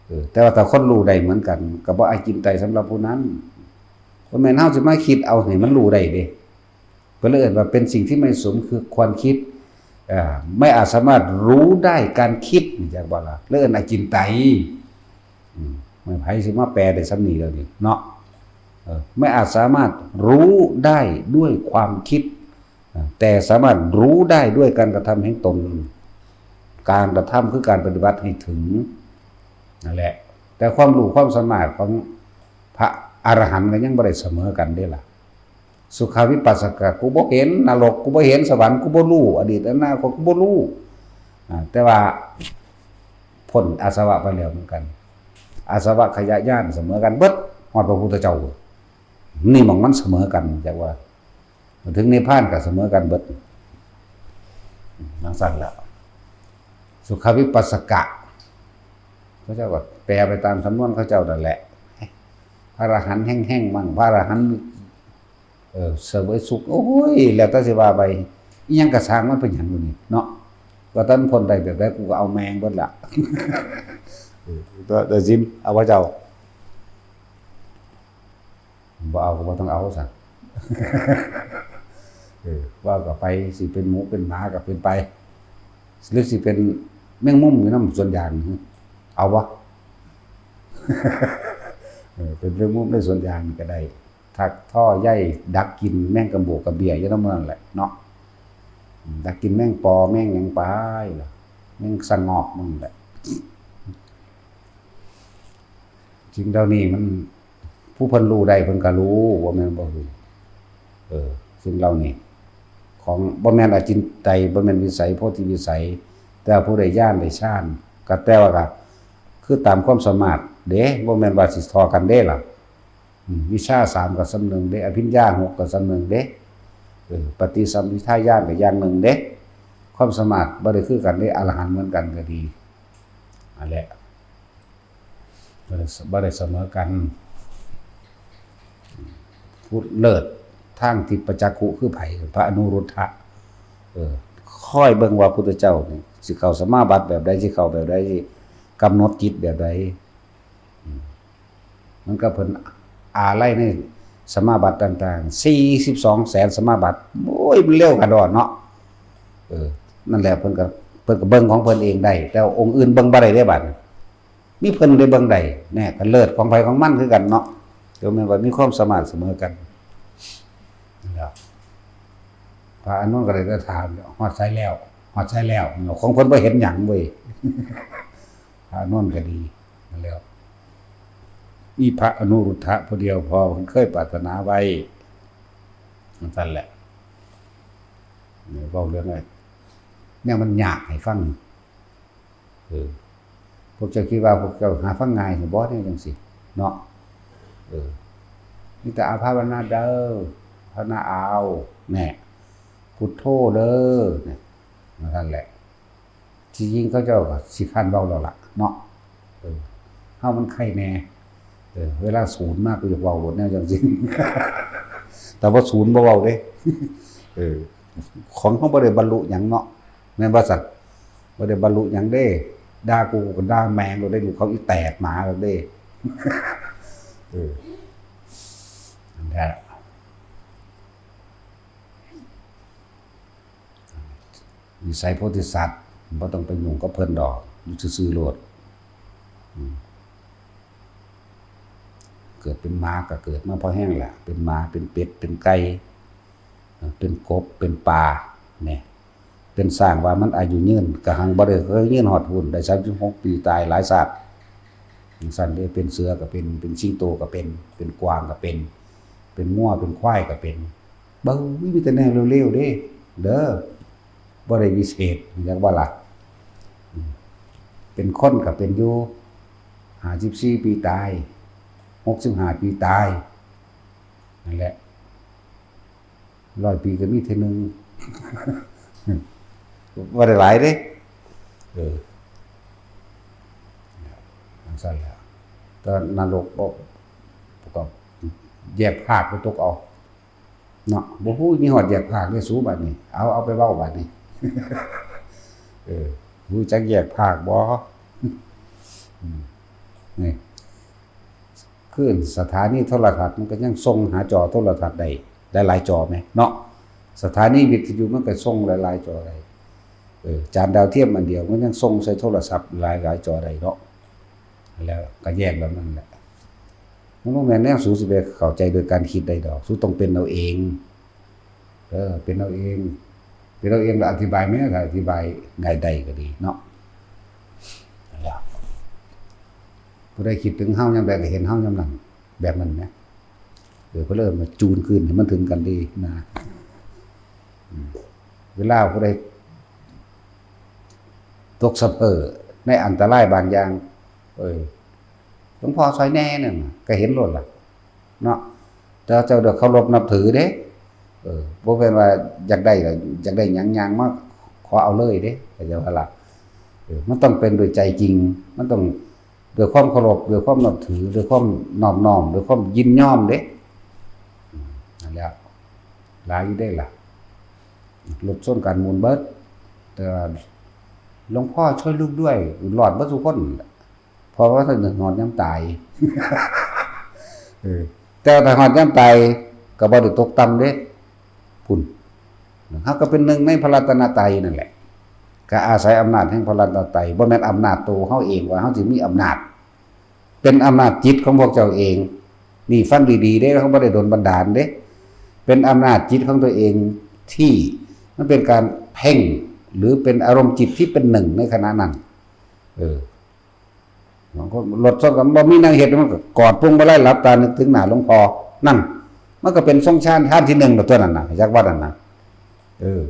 เออ แต่ว่าถ้าคนรู้ได้เหมือนกัน ก็บ่อจินไตยสำหรับผู้นั้น บ่แม่นเฮาสิมาคิดเอาให้มันรู้ได้เด้ เพิ่นเลยเอิ้นว่าเป็นสิ่งที่ไม่สมคือควรคิด เอ่อ ไม่อาจสามารถรู้ได้การคิด จักบ่ล่ะ เลยเอิ้นอจินไตย อืม ไผสิมาแปลได้ส่ำนี้แล้วนี่เนาะ เออ ไม่อาจสามารถรู้ได้ด้วยความคิด แต่สามารถรู้ได้ด้วยการกระทำแห่งตน การกระทำคือการปฏิบัติให้ถึง นั่นแหละ แต่ความรู้ความสามารถของพระอรหันต์ก็ยังบ่ได้เสมอกันเด้ล่ะ สุขวิปัสสกะ กูบ่เห็นนรก กูบ่เห็นสวรรค์ กูบ่รู้ อดีตอนาคต กูบ่รู้ อ่า แต่ว่าพ้นอาสวะไปแล้วเหมือนกัน อาสวะขยะย้านเสมอกันเบิด ฮอดพระพุทธเจ้า นี่หม่องมันเสมอกัน จักว่า ถึงนิพพานก็เสมอกันเบิด จั่งซั้นแหละ สุขวิปัสสกะ เขาเจ้าก็แปลไปตามสำนวนเขาเจ้านั่นแหละ พระอรหันต์แห้งๆมั่ง พระอรหันต์ เออ เสวยสุข โอ้ย แล้วแต่สิว่าไป อิหยังก็ซ่างมันเป็นหยังอยู่นี่เนาะ ว่าแต่มันพ้นได้แบบใด กูก็เอาแม่งเบิดละ เออ แต่ แต่สิน เอาพระเจ้า บ่เอาก็บ่ต้องเอาซะ เออ ว่าก็ไป สิเป็นหมูเป็นหมาก็เป็นไป หรือสิเป็นแมงมุมอยู่นำสวนยาง เอาบ่ เออ เป็นแมงมุมในสวนยางนี่ก็ได้ ถักท่อใยดักกินแมงกะโบกกะเบี้ยอยู่นำหมู่นั่นแหละเนาะ อืม ดักกินแมงปอแมงหยังไปล่ะ แมงสะงอกมันแหละ สิ่งเหล่านี้มัน ผู้เพิ่นรู้ได้เพิ่นก็รู้ บ่แม่นบ่รู้ เออ สิ่งเหล่านี้ ของ บ่แม่นอจินไตย บ่แม่นวิสัย โพธิวิสัย แต่ผู้ได้ญาณได้ฌาน ก็แต่ว่าก็คือตามความสามารถเด้ บ่แม่นว่าสิท่อกันเด้ล่ะ อืม วิชาสามก็ส่ำหนึ่งเด้ อภิญญาหกก็ส่ำหนึ่งเด้ เออ ปฏิสัมภิทาญาณก็อย่างหนึ่งเด้ ความสามารถบ่ได้คือกันเด้ อรหันต์เหมือนกันก็ดี นั่นแหละ บ่ได้ บ่ได้เสมอกัน ผู้เลิศทางทิพยจักขุคือไผ พระอนุรุทธะ เออ คอยเบิ่งว่าพุทธเจ้านี่สิเข้าสมาบัติแบบใด สิเข้าแบบใด สิกำหนดจิตแบบใด อืม มันก็เพิ่นอาลัยในสมาบัติต่างๆ สี่สิบสองแสนสมาบัติ โอ้ย มันเร็วกะดอนเนาะ เออ นั่นแหละ เพิ่นก็ เพิ่นก็เบิ่งของเพิ่นเองได้ แต่ว่าองค์อื่นเบิ่งบ่ได้เด้บัดนี้ มีเพิ่นได้เบิ่งได้ แน่ ก็เลิศของไผของมันคือกันเนาะ เดี๋ยวแม่นว่ามีความสามารถเสมอกัน นั่นแหละ พระอานนท์ก็เลยถาม "ฮอดไสแล้ว ฮอดไสแล้ว" ของเพิ่นบ่เห็นหยังเว้ย พระอานนท์ก็ดี นั่นแหล้ว มีพระอนุรุทธะผู้เดียวพอ เพิ่นเคยปรารถนาไว้ จั่งซั่นแหละ เนี่ย เว้าเรื่องไอ้ เนี่ย มันยากให้ฟัง เออ พวกเจ้าคิดว่าพวกเจ้าหาฟังง่ายนี่บ่ เนี่ยจั่งซี้ เนาะ เออ มีแต่เอาภาวนาเด้อ ภาวนาเอา แน่ พุทโธเด้อ เนี่ย นั่นแหละ ที่จริงเขาเจ้าก็สิคร้านเว้าแล้วล่ะ เนาะ เออ เฮามันไคแน่ เออ เวลาศูนย์มากก็อยากเว้าโลดแนวจั่งซี้ แต่ว่าศูนย์บ่เว้าเด้ เออ ของเฮาบ่ได้บรรลุหยังเนาะ แม่นบ่ซั่น บ่ได้บรรลุหยังเด้ ด่ากูก็ด่าแม่งโลดเด้ ลูกเขาอีแตกหมาโลดเด้ เออ นั่นแหละ วิสัยโพธิสัตว์ บ่ต้องไปยุ่งกับเพิ่นดอก อยู่ซื่อๆโลด อืม เกิดเป็นหมาก็เกิดมาพอแฮงแหละ เป็นหมา เป็นเป็ด เป็นไก่ เป็นกบ เป็นปลา เนี่ย เป็นช้างว่ามันอายุยืน กะหังบ่ได้เคยยืนฮอดพู้น ได้สามสิบหกปี ตายหลายชาติ จั่งซั้นเด้ เป็นเสือก็เป็น เป็นสิงโตก็เป็น เป็นกวางก็เป็น เป็นงัว เป็นควายก็เป็น เบิ่ง มีแต่แนวเลวๆเด้ เด้อ บ่ได้วิเศษ จักว่าล่ะ อืม เป็นคนก็เป็นอยู่ ห้าสิบสี่ปีตาย หกสิบห้าปีตาย นั่นแหละ ร้อยปีก็มีเทื่อหนึ่ง บ่ได้หลายเด้ เออ จั่งซั้นแหละ แต่นรกบ่ ก็แยกภาคไปตกเอา เนาะ บ่ฮู้มีฮอดแยกภาคเด้อสูบัดนี้ เอา เอาไปเว้าบัดนี้ เออ ฮู้จักแยกภาคบ่ อืม นี่ คือสถานีโทรทัศน์มันก็ยังส่งหาจอโทรทัศน์ได้หลายๆจอแหมเนาะ สถานีวิทยุมันก็ส่งหลายๆจอได้ เออ จานดาวเทียมอันเดียวมันยังส่งใส่โทรศัพท์หลายๆจอได้เนาะ แล้วก็แยกแบบนั้นแหละ มันบ่แม่นแนวสูสิไปเข้าใจโดยการคิดได้ดอก สูต้องเป็นเอาเอง เออ เป็นเอาเอง เป็นเอาเองแล้วอธิบายแหม ถ้าอธิบายง่ายได้ก็ดีเนาะ นั่นแหละ ผู้ใดคิดถึงเฮายามใดก็เห็นเฮายามนั้น แบบนั้นแหม เออ เพิ่นเลยมาจูนคืนให้มันถึงกันดีนะ อืม เวลาผู้ใดตกสะเพ้อในอันตรายบางอย่าง เอ้ย หลวงพ่อซ่อยแหน่นั่นน่ะ ก็เห็นโลดล่ะ เนาะ แต่เจ้าเด้อเคารพนับถือเด้ เออ บ่แม่นว่าอยากได้ล่ะ อยากได้หยังย่างมาขอเอาเลยเด้ เข้าใจบ่ล่ะ เออ มันต้องเป็นด้วยใจจริง มันต้องด้วยความเคารพ ด้วยความนับถือ ด้วยความนอบน้อม ด้วยความยินยอมเด้ อืม นั่นแหละ หลายอยู่เด้ล่ะ รถชนกันหมุนเบิด แต่ว่า "หลวงพ่อช่วยลูกด้วย" รอดเบิดซุคนนั่นแหละ เพราะว่าถ้าฮอดยามตาย เออ แต่ถ้าฮอดยามตายก็บ่ได้ตกต่ำเด้ พุ้น เฮาก็เป็นหนึ่งในพระรัตนตรัยนั่นแหละ ก็อาศัยอำนาจแห่งพระรัตนตรัย บ่แม่นอำนาจตัวเฮาเองว่าเฮาสิมีอำนาจ เป็นอำนาจจิตของพวกเจ้าเอง นี่ฟังดีๆเด้ เฮาบ่ได้โดนบันดาลเด้ เป็นอำนาจจิตของตัวเองที่มันเป็นการเพ่ง หรือเป็นอารมณ์จิตที่เป็นหนึ่งในขณะนั้น เออ บางคนรถชนกันบ่มีแนวเฮ็ด มันก็กอดพวงมาลัยหลับตานึกถึงหน้าหลวงพ่อ นั่น มันก็เป็นทรงฌาน ฌานที่หนึ่งแล้วตัวนั้นน่ะ จักว่านั่นน่ะ เออ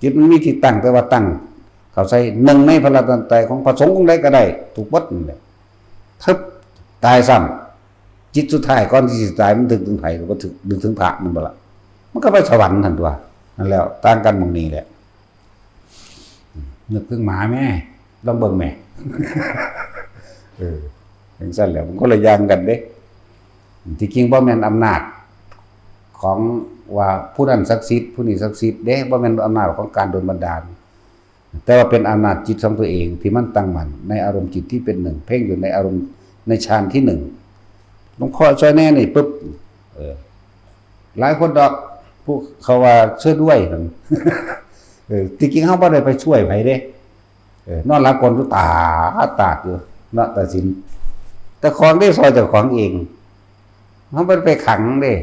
จิตมันมีที่ตั้ง แต่ว่าตั้งเข้าใส่หนึ่งในพระรัตนตรัยของพระสงฆ์องค์ใดก็ได้ ถูกหมดนั่นแหละ ทึบ ตายซ้ำ จิตสุดท้ายก่อนที่สิตายมันนึกถึงไผ ก็นึกถึงพระนั่นบ่ล่ะ มันก็ไปสวรรค์นั่นตัว นั่นแล้ว ต่างกันหม่องนี้แหละ นึกถึงหมาแม่ ลองเบิ่งแม่ เออ จังซั่นแหละ มันคนละอย่างกันเด้ ที่จริงบ่แม่นอำนาจของว่าผู้นั้นศักดิ์สิทธิ์ ผู้นี้ศักดิ์สิทธิ์เด้ บ่แม่นอำนาจของการโดนบันดาล แต่ว่าเป็นอำนาจจิตของตัวเองที่มันตั้งมั่นในอารมณ์จิตที่เป็นหนึ่ง เพ่งอยู่ในอารมณ์ในฌานที่หนึ่ง หลวงพ่อช่วยแน่นี่ปุ๊บ เออ หลายคนดอก ผู้เขาว่าช่วยด้วยนั่น เออ ที่จริงเฮาบ่ได้ไปช่วยไผเด้ เออ นอนหลับกลนตาตาดอยู่ เนาะ ตัดสิน แต่ของได้ซอยเจ้าของเอง เฮาบ่ได้ไปขังเด้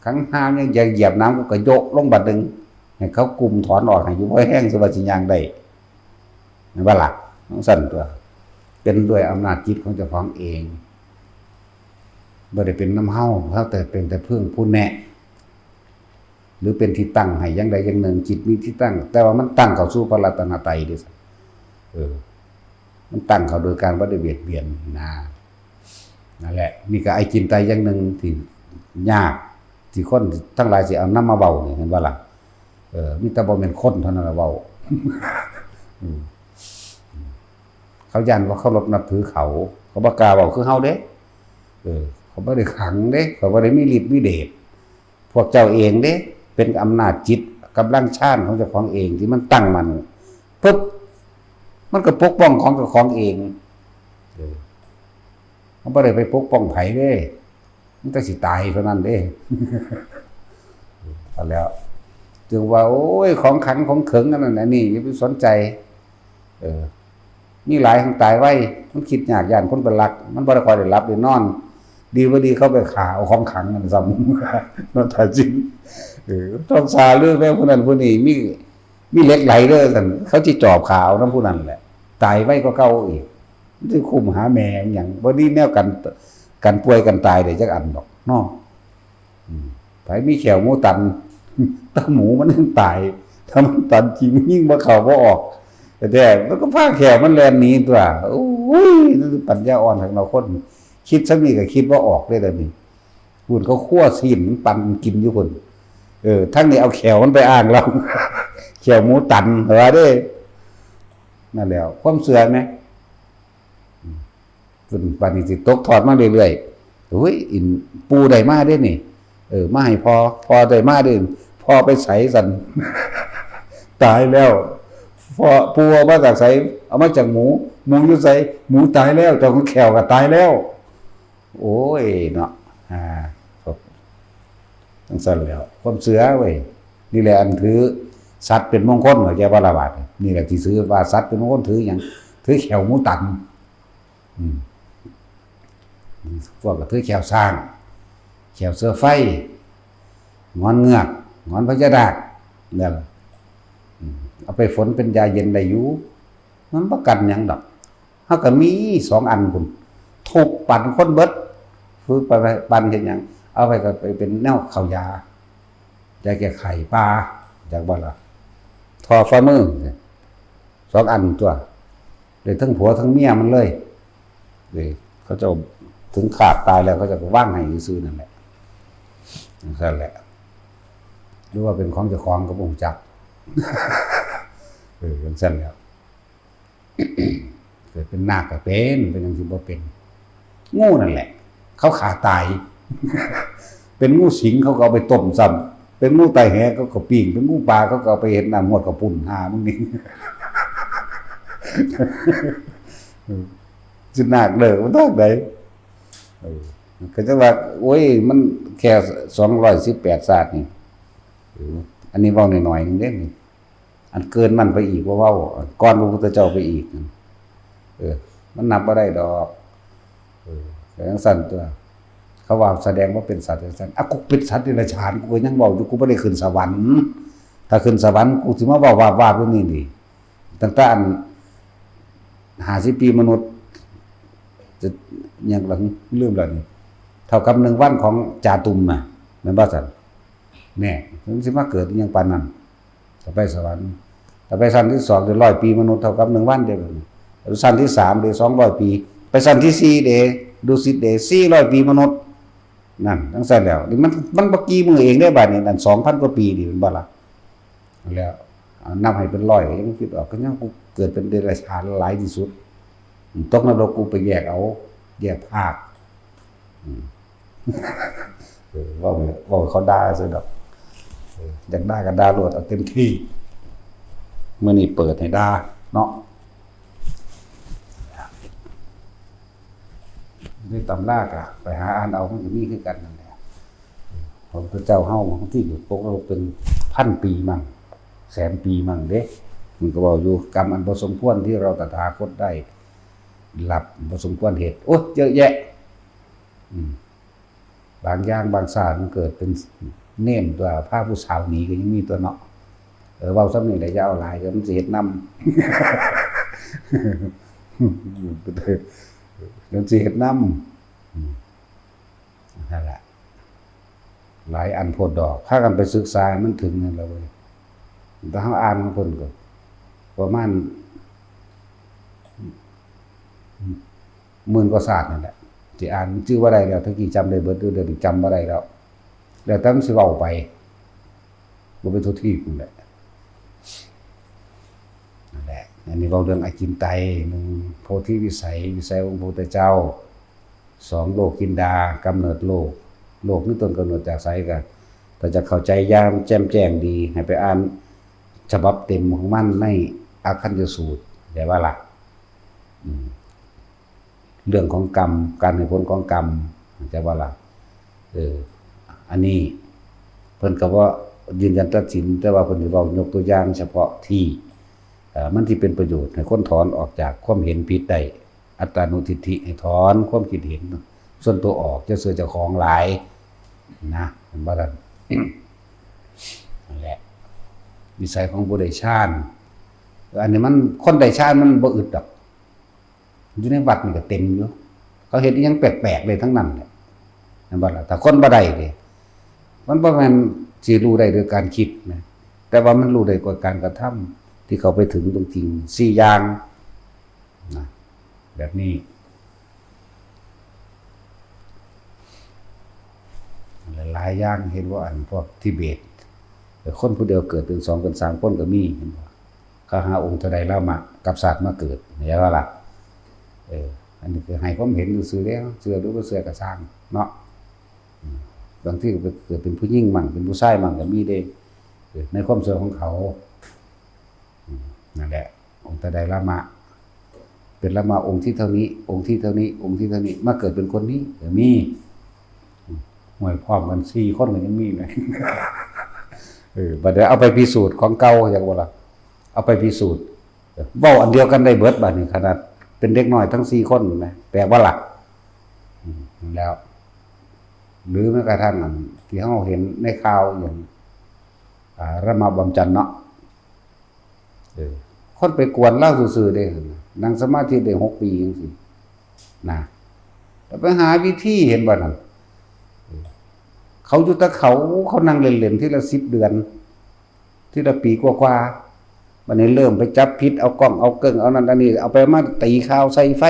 ขังห้ามยังเหยียบน้ำกูก็โยกลงบัดหนึ่ง ให้เขากุมถอนออกให้อยู่ บ่แห้งสบายสิย่างได้ แม่นบ่ล่ะ จังซั่นตัว เป็นด้วยอำนาจจิตของเจ้าของเอง บ่ได้เป็นนำเฮา เฮาแต่เป็นแต่เพียงผู้แนะ หรือเป็นที่ตั้งให้อย่างใดอย่างหนึ่ง จิตมีที่ตั้ง แต่ว่ามันตั้งเข้าสู่พระรัตนตรัยเด้ เออ มันตั้งเข้าโดยการบ่ได้เบียดเบียนนะ นั่นแหละ นี่ก็ไอ้จินไตอย่างหนึ่งที่ยาก ที่คนทั้งหลายสิเอานำมาเว้านี่ เห็นบ่ล่ะ เออ มีแต่บ่แม่นคนเท่านั้นล่ะเว้า อืม เขาย้านว่าเคารพนับถือเขา เขาบ่กล้าเว้าคือเฮาเด้ เออ เขาบ่ได้ขังเด้ เขาบ่ได้มีฤทธิ์มีเดช พวกเจ้าเองเด้ เป็นอำนาจจิต กำลังฌานของเจ้าของเองที่มันตั้งมั่น ปุ๊บ มันก็ปกป้องของเจ้าของเอง เออ มันบ่ได้ไปปกป้องไผเด้ มันแต่สิตายเท่านั้นเด้ เอาแล้ว จึงว่า โอ้ย ของขังของเขิงอันนั้นอันนี้ อย่าไปสนใจ เออ มีหลายแห่งตายไว มันคิดยากย้านคนไปลัก มันบ่ได้ค่อยได้หลับได้นอน ดีบ่ดีเขาไปฆ่าเอาของขังนั่นซ้ำ นั่นถ้าจริง เออ ต้องซาลือแม่ผู้นั้นผู้นี้ มี มีเหล็กไหลเด้อซั่น เขาสิจอบฆ่าเอานำผู้นั้นแหละ ตายไวกว่าเก่าอีก มันสิคุ้มหาแม่หยัง บ่ดีแนวกัน กันป่วยกันตายได้จักอันดอกเนาะ อืม ไผมีแข้วหมูตัน ถ้าหมูมันยังตาย ถ้ามันตันจริงมันยิงบ่เข้าบ่ออก แต่มันก็พาแข้วมันแล่นหนีตัว โอ้ย นั่นปัญญาอ่อนของเราคน คิดซะนี่ก็คิดบ่ออกเลยเดี๋ยวนี้ พู้นเขาคั่วซี้นมันปั่นกินอยู่พุ้น เออ ทั้งนี้เอาแข้วมันไปอ้างเรา แข้วหมูตัน ว่าเด้ นั่นแหละ ความเชื่อไหม อืม พุ้น บัดนี้สิตกทอดมาเรื่อยๆ โอ้ย อิน ปู่ได้มาเด้นี่ เออ มาให้พ่อ พ่อได้มาเด้ พ่อไปไสซั่น ตายแล้ว พ่อ ปู่เอามาจากไส เอามาจากหมู หมูอยู่ไส หมูตายแล้ว เจ้าของแข้วก็ตายแล้ว โอ้ย เนาะ อ่า จังซั่นแหล้ว ความเชื่อเว้ย นี่แหละอันถือสัตว์เป็นมงคล เข้าใจบ่ล่ะบาดนี้ นี่แหละที่ถือว่าสัตว์เป็นมงคล ถือหยัง ถือแข้วหมูตัน อืม พวกก็ถือแข้วช้าง แข้วเสือไฟ หงอนเงือก หงอนพญานาค นั่นล่ะ อืม เอาไปฝนเป็นยาเย็นได้อยู่ มันบ่กันหยังดอก เฮาก็มีสองอันพุ้น ทุบปั่นคนเบิด คือไปปั่นเฮ็ดหยัง เอาไปก็ไปเป็นแนวเข้ายา ยาแก้ไข้ป่า จักบ่ล่ะ ท่อฝ่ามือ สองอันตัว ได้ทั้งผัวทั้งเมียมันเลย เด้ เขาเจ้าถึงขาดตายแล้ว เขาเจ้าก็วางให้ซื่อๆนั่นแหละ จังซั่นแหละ หรือว่าเป็นของเจ้าของก็บ่รู้จัก เออ จังซั่นแหล้ว เกิดเป็นนาคก็เป็น เป็นหยังสิบ่เป็น งูนั่นแหละ เขาฆ่าตาย เป็นงูสิงเขาก็เอาไปต้มซ้ำ เป็นงูไตแหเขาก็ปิ้ง เป็นงูป่าเขาก็เอาไปเฮ็ดน้ำงวดข้าวปุ้น หามึงนี่ เออ สินาคเลิกมันทางใด เออ เขาจะว่า โอ้ย มันแค่สองร้อยสิบแปดชาตินี่ เออ อันนี้เว้าน้อยๆนึงเด้นี่ อันเกินมันไปอีก บ่เว้า อันก่อนพระพุทธเจ้าไปอีก เออ มันนับบ่ได้ดอก เออ ก็จั่งซั้นตั๊ว เขาว่าแสดงว่าเป็นสัตว์จั่งซั้น อ่ะ กูเป็นสัตว์เดรัจฉาน กูก็ยังเว้าอยู่ กูบ่ได้ขึ้นสวรรค์ ถ้าขึ้นสวรรค์ กูสิมาเว้าวาบๆ อยู่นี่นี่ ตั้งแต่อัน ห้าสิบปีมนุษย์ จะ ยังหลัง ลืมแล้วนี่ เท่ากับหนึ่งวันของจาตุมน่ะ แม่นบ่ซั่น แน่ มันสิมาเกิดอิหยังปานนั้น ถ้าไปสวรรค์ ถ้าไปชั้นที่สองเด้ ร้อยปีมนุษย์ เท่ากับหนึ่งวันเด้ บัดนี้ ชั้นที่สามเด้ สองร้อยปี ไปชั้นที่สี่เด้ ดุสิตเด้ สี่ร้อยปีมนุษย์ นั่น จั่งซั้นแล้ว นี่มัน มันบ่กี่มื้อเองเด้ บัดนี้ นั่น สองพันกว่าปีนี่ แม่นบ่ล่ะ แล้ว เอานับให้เป็นร้อย ก็ยังคิดออก ก็ยังกูเกิดเป็นเดรัจฉานหลายที่สุด ตกนรกกูไปแยกเอา แยกภาค อืม เออ เว้า เว้าเขาด่าซะดอก เออ อยากด่าก็ด่าโลด เอาเต็มที่ มื้อนี้เปิดให้ด่าเนาะ ในตำราก็ไปหาอ่านเอา มันก็มีคือกันนั่นแหละ พระพุทธเจ้าเฮาบางทีก็ตกนรกเป็นพันปีมั่ง แสนปีมั่งเด้ มันก็เว้าอยู่ กรรมอันบ่สมควรที่เราตถาคตได้รับ บ่สมควรเฮ็ด โอ๊ย เยอะแยะ อืม บางอย่างบางชาติมันเกิดเป็นเณรตั๊ว พาผู้สาวหนีก็ยังมีตั๊วเนาะ เออ เว้าส่ำนี้แหละ อย่าเอาหลาย เดี๋ยวมันสิเฮ็ดนำ เดี๋ยวมันสิเฮ็ดนำ อืม นั่นแหละ หลายอันโพดดอก พากันไปศึกษาให้มันถึงนั่นล่ะเว้ย แต่เฮาอ่านของเพิ่นก็ประมาณหมื่นกว่าชาตินั่นแหละ สิอ่านชื่อบ่ได้แล้ว แต่กี้จำได้เบิดอยู่ เดี๋ยวนี้จำบ่ได้แล้ว แล้วแต่มันสิเว้าไป บ่ไปทั่วทีปนั่นแหละ นั่นแหละ อันนี้เว้าเรื่องอจินไตย หนึ่ง โพธิวิสัย วิสัยของพระพุทธเจ้า สอง โลกินดา กำเนิดโลก โลกมีต้นกำเนิดจากไส ก็ ถ้าจะเข้าใจอย่างแจ่มแจ้งดี ให้ไปอ่านฉบับเต็มของมันในอาคัญญสูตร ได้บ่ล่ะ อืม เรื่องของกรรม การให้ผลของกรรม เข้าใจบ่ล่ะ เออ อันนี้เพิ่นก็บ่ยืนยันตัดสิน แต่ว่าเพิ่นสิเว้ายกตัวอย่างเฉพาะที่ เอ่อ มันสิเป็นประโยชน์ให้คนถอนออกจากความเห็นผิดได้ อัตตานุทิฏฐิ ให้ถอนความคิดเห็นส่วนตัวออก อย่าเชื่อเจ้าของหลายนะ เห็นบ่ล่ะ นั่นแหละ วิสัยของผู้ได้ฌาน อันนี้มัน คนได้ฌานมันบ่อึดดอก อยู่ในวัดนี่ก็เต็มอยู่ เขาเฮ็ดอิหยังแปลกๆ ได้ทั้งนั้นแหละ เห็นบ่ล่ะ ถ้าคนบ่ได้เด้ มันบ่แม่นสิรู้ได้โดยการคิดนะ แต่ว่ามันรู้ได้กว่าการกระทำ ที่เขาไปถึงตรงจริง สี่อย่างนะ แบบนี้ หลายๆ อย่าง เห็นว่าอันพวกทิเบต แต่คนผู้เดียวเกิดเป็นสองเป็นสามคนก็มี เห็นบ่ เขาหาองค์เทวไตรลามะกับศาสตร์มาเกิด เห็นบ่ล่ะ เออ อันนี้คือให้ความเห็นซื่อๆ เด้ เชื่อหรือบ่เชื่อก็ซ่างเนาะ อืม บางทีก็ไปเกิดเป็นผู้หญิงมั่ง เป็นผู้ชายมั่งก็มีเด้ เออ ในความเชื่อของเขา อืม นั่นแหละ องค์เทวไตรลามะ เป็นลามะองค์ที่เท่านี้ องค์ที่เท่านี้ องค์ที่เท่านี้ มาเกิดเป็นคนนี้ก็มี อืม ห่วย พร้อมกันสี่คนก็ยังมีเลย เออ บัดนี้เอาไปพิสูจน์ของเก่า อยากว่าล่ะ เอาไปพิสูจน์ เว้าอันเดียวกันได้เบิด บัดนี้ ขนาดเป็นเด็กน้อยทั้งสี่คนนะ แปลกบ่ล่ะ อืม แล้ว หรือแม้กระทั่งอันที่เราเห็นในข่าวอย่าง อ่า ระมาบำจันเนาะ เออ คนไปกวนลาวซื่อๆ เด้ นั่งสมาธิได้หกปีจังซี้นะ แต่ไปหาวิธี เห็นบ่นั่น เออ เขาอยู่แต่เขา เขานั่งเล่นๆ ทีละสิบเดือน ทีละปีกว่าๆ บัดนี้เริ่มไปจับผิด เอากล้อง เอาเกิ่ง เอานั่นเอานี่ เอาไปมาตีข่าวใส่ไฟ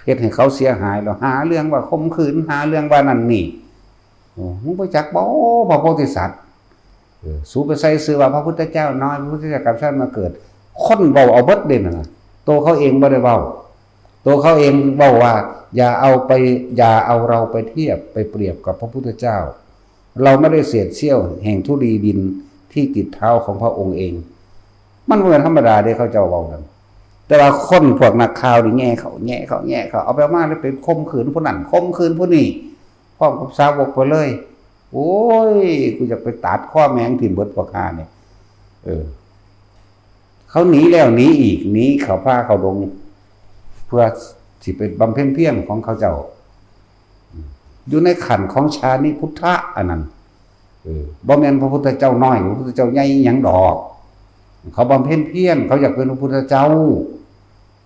เฮ็ดให้เขาเสียหาย แล้วหาเรื่องว่าข่มขืน หาเรื่องว่านั่นนี่ โอ้ มึงบ่จักบ่ พระโพธิสัตว์ เออ สูไปใส่ชื่อว่าพระพุทธเจ้าน้อย พระพุทธเจ้ากับชาติมาเกิด คนเว้าเอาเบิดเด้นั่นน่ะ ตัวเขาเองบ่ได้เว้า ตัวเขาเองเว้าว่า อย่าเอาไป อย่าเอาเราไปเทียบไปเปรียบกับพระพุทธเจ้า เราไม่ได้เศษเสี้ยวแห่งธุลีดินที่ติดเท้าของพระองค์เอง มันบ่แม่นธรรมดาเด้ เขาเจ้าเว้ากัน แต่ว่าคนพวกนักข่าวนี่แย่เขา แย่เขา แย่เขา เอาไปมาแล้วไปข่มขืนผู้นั้น ข่มขืนผู้นี้ พร้อมกับสาวกไปเลย โอ้ย กูอยากไปตัดคอแม่งถิ่มเบิดพวกห่านี่ เออ เขาหนีแล้วหนีอีก หนีเขาพาเขาดง เพื่อสิไปบำเพ็ญเพียรของเขาเจ้า อยู่ในขั้นของชานิพุทธะอันนั้น เออ บ่แม่นพระพุทธเจ้าน้อย พระพุทธเจ้าใหญ่หยังดอก เขาบำเพ็ญเพียร เขาอยากเป็นพระพุทธเจ้า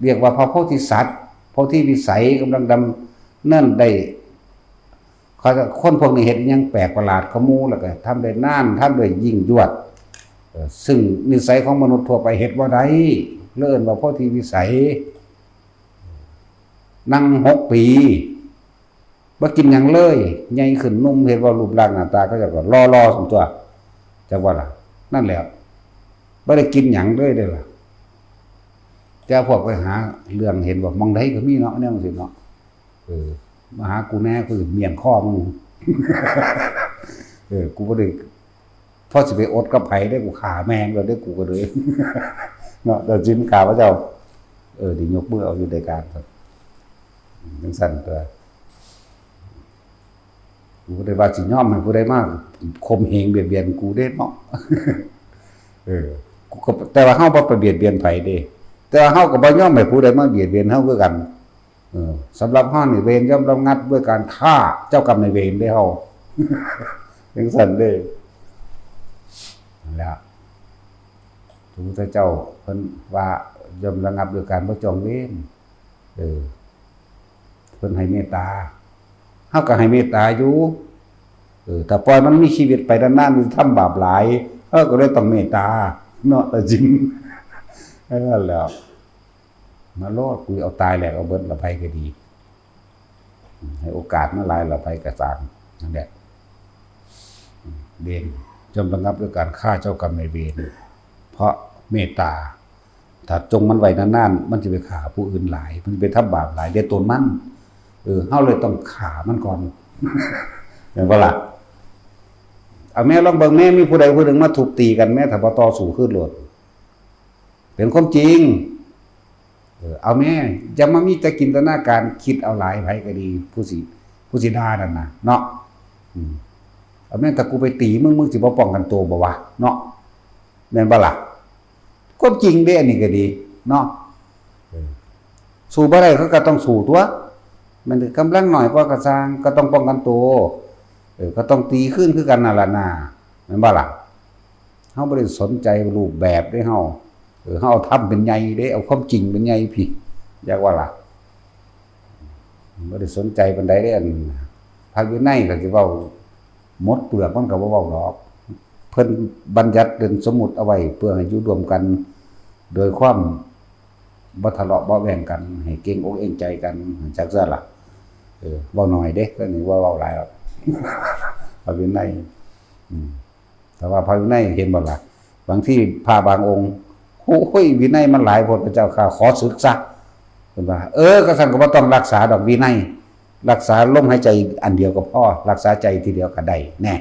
เรียกว่าพระโพธิสัตว์ โพธิวิสัยกำลังดำเนินได้ เขา คนพวกนี้เฮ็ดอิหยังแปลกประหลาดกว่าหมู่ แล้วก็ทำได้นาน ทำได้ยิ่งยวด เอ่อ ซึ่งนิสัยของมนุษย์ทั่วไปเฮ็ดบ่ได้ เลยเอิ้นว่าโพธิวิสัย นั่งหกปี บ่กินหยังเลย ใหญ่ขึ้นหนุ่ม เห็นว่ารูปร่างหน้าตาเขาเจ้าก็หล่อๆ ซั่นตั๊ว จักว่าล่ะ นั่นแหละ บ่ได้กินหยังเลยเด้อล่ะ แต่พวกไปหาเรื่องเห็นว่าหม่องใดก็มีเนาะ แนวจั่งซี้เนาะ เออ มาหากูแหน่ กูสิเมี้ยงคอมึง เออ กูบ่ได้ พอสิไปอดกับไผเด้ กูฆ่าแม่งแล้วเด้ กูก็เลย เนาะ แต่จินข้าพเจ้า เออ ได้ยกมือเอาอยู่ในการครับ จั่งซั่นตั๊ว กูบ่ได้ว่าสิยอมให้ผู้ใดมาข่มเหงเบียดเบียนกูเด้เนาะ เออ กูก็ แต่ว่าเฮาบ่ไปเบียดเบียนไผเด้ แต่ว่าเฮาก็บ่ยอมให้ผู้ใดมาเบียดเบียนเฮาคือกัน เออ สำหรับเฮานี่เวรย่อมระงับด้วยการฆ่าเจ้ากรรมนายเวรเด้เฮา จั่งซั่นเด้ นั่นแหละ พระพุทธเจ้าเพิ่นว่าย่อมระงับด้วยการบ่จองเวร เออ เพิ่นให้เมตตา เฮาก็ให้เมตตาอยู่ เออ ถ้าปล่อยมันมีชีวิตไปนานๆ มันทำบาปหลาย เฮาก็เลยต้องเมตตา เนาะ แต่จริง เออ แล้ว มาโลด กูเอาตายแหลกเอาเบิดละ ไผก็ดี ให้โอกาสมาหลายละ ไผก็ซ่าง นั่นแหละ เวรย่อมระงับด้วยการฆ่าเจ้ากรรมนายเวร เพราะเมตตา ถ้าจงมันไว้นานๆ มันสิไปฆ่าผู้อื่นหลาย มันสิไปทำบาปหลาย เดี๋ยวตนมัน เออ เฮาเลยต้องฆ่ามันก่อน แม่นบ่ล่ะ เอาแม่ลองเบิ่งแม่ มีผู้ใดผู้หนึ่งมาทุบตีกันแม่ ถ้าบ่ต่อสู้คืนโลด เป็นความจริง เออ เอาแม่ อย่ามามีแต่จินตนาการ คิดเอาหลาย ไผก็ดี ผู้สิ ผู้สิด่านั่นน่ะ เนาะ อืม เอาแม่ ถ้ากูไปตีมึง มึงสิบ่ป้องกันตัวบ่วะ เนาะ แม่นบ่ล่ะ ความจริงเด้ อันนี้ก็ดี เนาะ เออ สู้บ่ได้เขาก็ต้องสู้ตั๊ว แม่นกำลังน้อยกว่าก็ซ่าง ก็ต้องป้องกันตัว เออ ก็ต้องตีคืนคือกันนั่นล่ะนา แม่นบ่ล่ะ เฮาบ่ได้สนใจรูปแบบเด้เฮา เออ เฮาเอาธรรมเป็นใหญ่เด้ เอาความจริงเป็นใหญ่พี้ อยากว่าล่ะ บ่ได้สนใจปานใดเด้ อันพระวินัยก็สิเว้าหมดเปลือกมันก็บ่เว้าดอก เพิ่นบัญญัติเรื่องสมมุติเอาไว้เพื่อให้อยู่ร่วมกันโดยความบ่ทะเลาะเบาะแว้งกัน ให้เกรงอกเกรงใจกัน จักซั่นล่ะ เออ เว้าน้อยเด้ ก็นี่ว่าเว้าหลายแล้ว พระวินัย อืม แต่ว่าพระวินัยเห็นบ่ล่ะ บางทีพระบางองค์ โอ้ย วินัยมันหลายโพด พระเจ้าข้า ขอสึกซะ เพิ่นว่า เออ ก็ซั่นก็บ่ต้องรักษาดอกวินัย รักษาลมหายใจอันเดียวก็พอ รักษาใจทีเดียวก็ได้แน่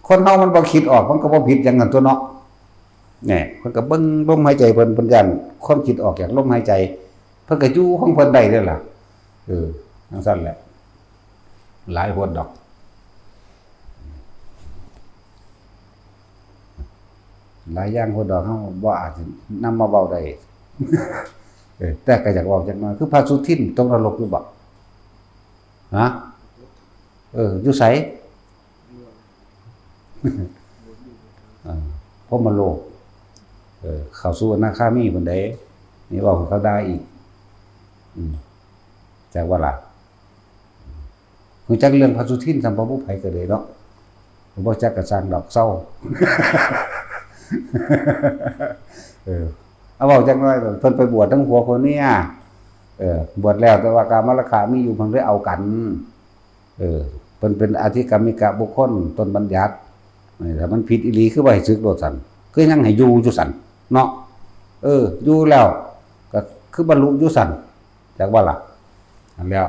คนเฮามันบ่คิดออก มันก็บ่ผิดหยังนั่นตั๊วเนาะ แน่ เพิ่นก็เบิ่งลมหายใจเพิ่น เพิ่นย้านความคิดออกจากลมหายใจ เพิ่นก็อยู่ของเพิ่นได้เด้อล่ะ เออ จั่งซั่นแหละ หลายโพดดอก หลายอย่างโพดดอก เฮาบ่อาจสินำมาเว้าได้ เออ แต่ก็อยากเว้าจักหน่อย คือพระสุทินตกนรกอยู่บ่ ฮะ เออ อยู่ไส เออ พรหมโลก เออ เข้าสู่อนาคามีพุ้นเด้ นี่เว้าให้เขาด่าอีก อืม จักว่าล่ะ ฮู้จักเรื่องพระสุทินส่ำบ่ ผู้ไผก็เลยเนาะ บ่จักก็ซ่างดอก เซา เออ เอาเว้าจักหน่อย เพิ่นไปบวชทั้งผัวผัวเมีย เออ บวชแล้วแต่ว่ากามราคะมีอยู่ เพิ่นเลยเอากัน เออ เพิ่นเป็นอธิกรรมิกะบุคคล ต้นบัญญัติ เออ ถ้ามันผิดอีหลีคือบ่ให้สึกโลดซั่น คือยังให้อยู่อยู่ซั่น เนาะ เออ อยู่แล้วก็คือบรรลุอยู่ซั่น จักว่าล่ะ นั่นแหล้ว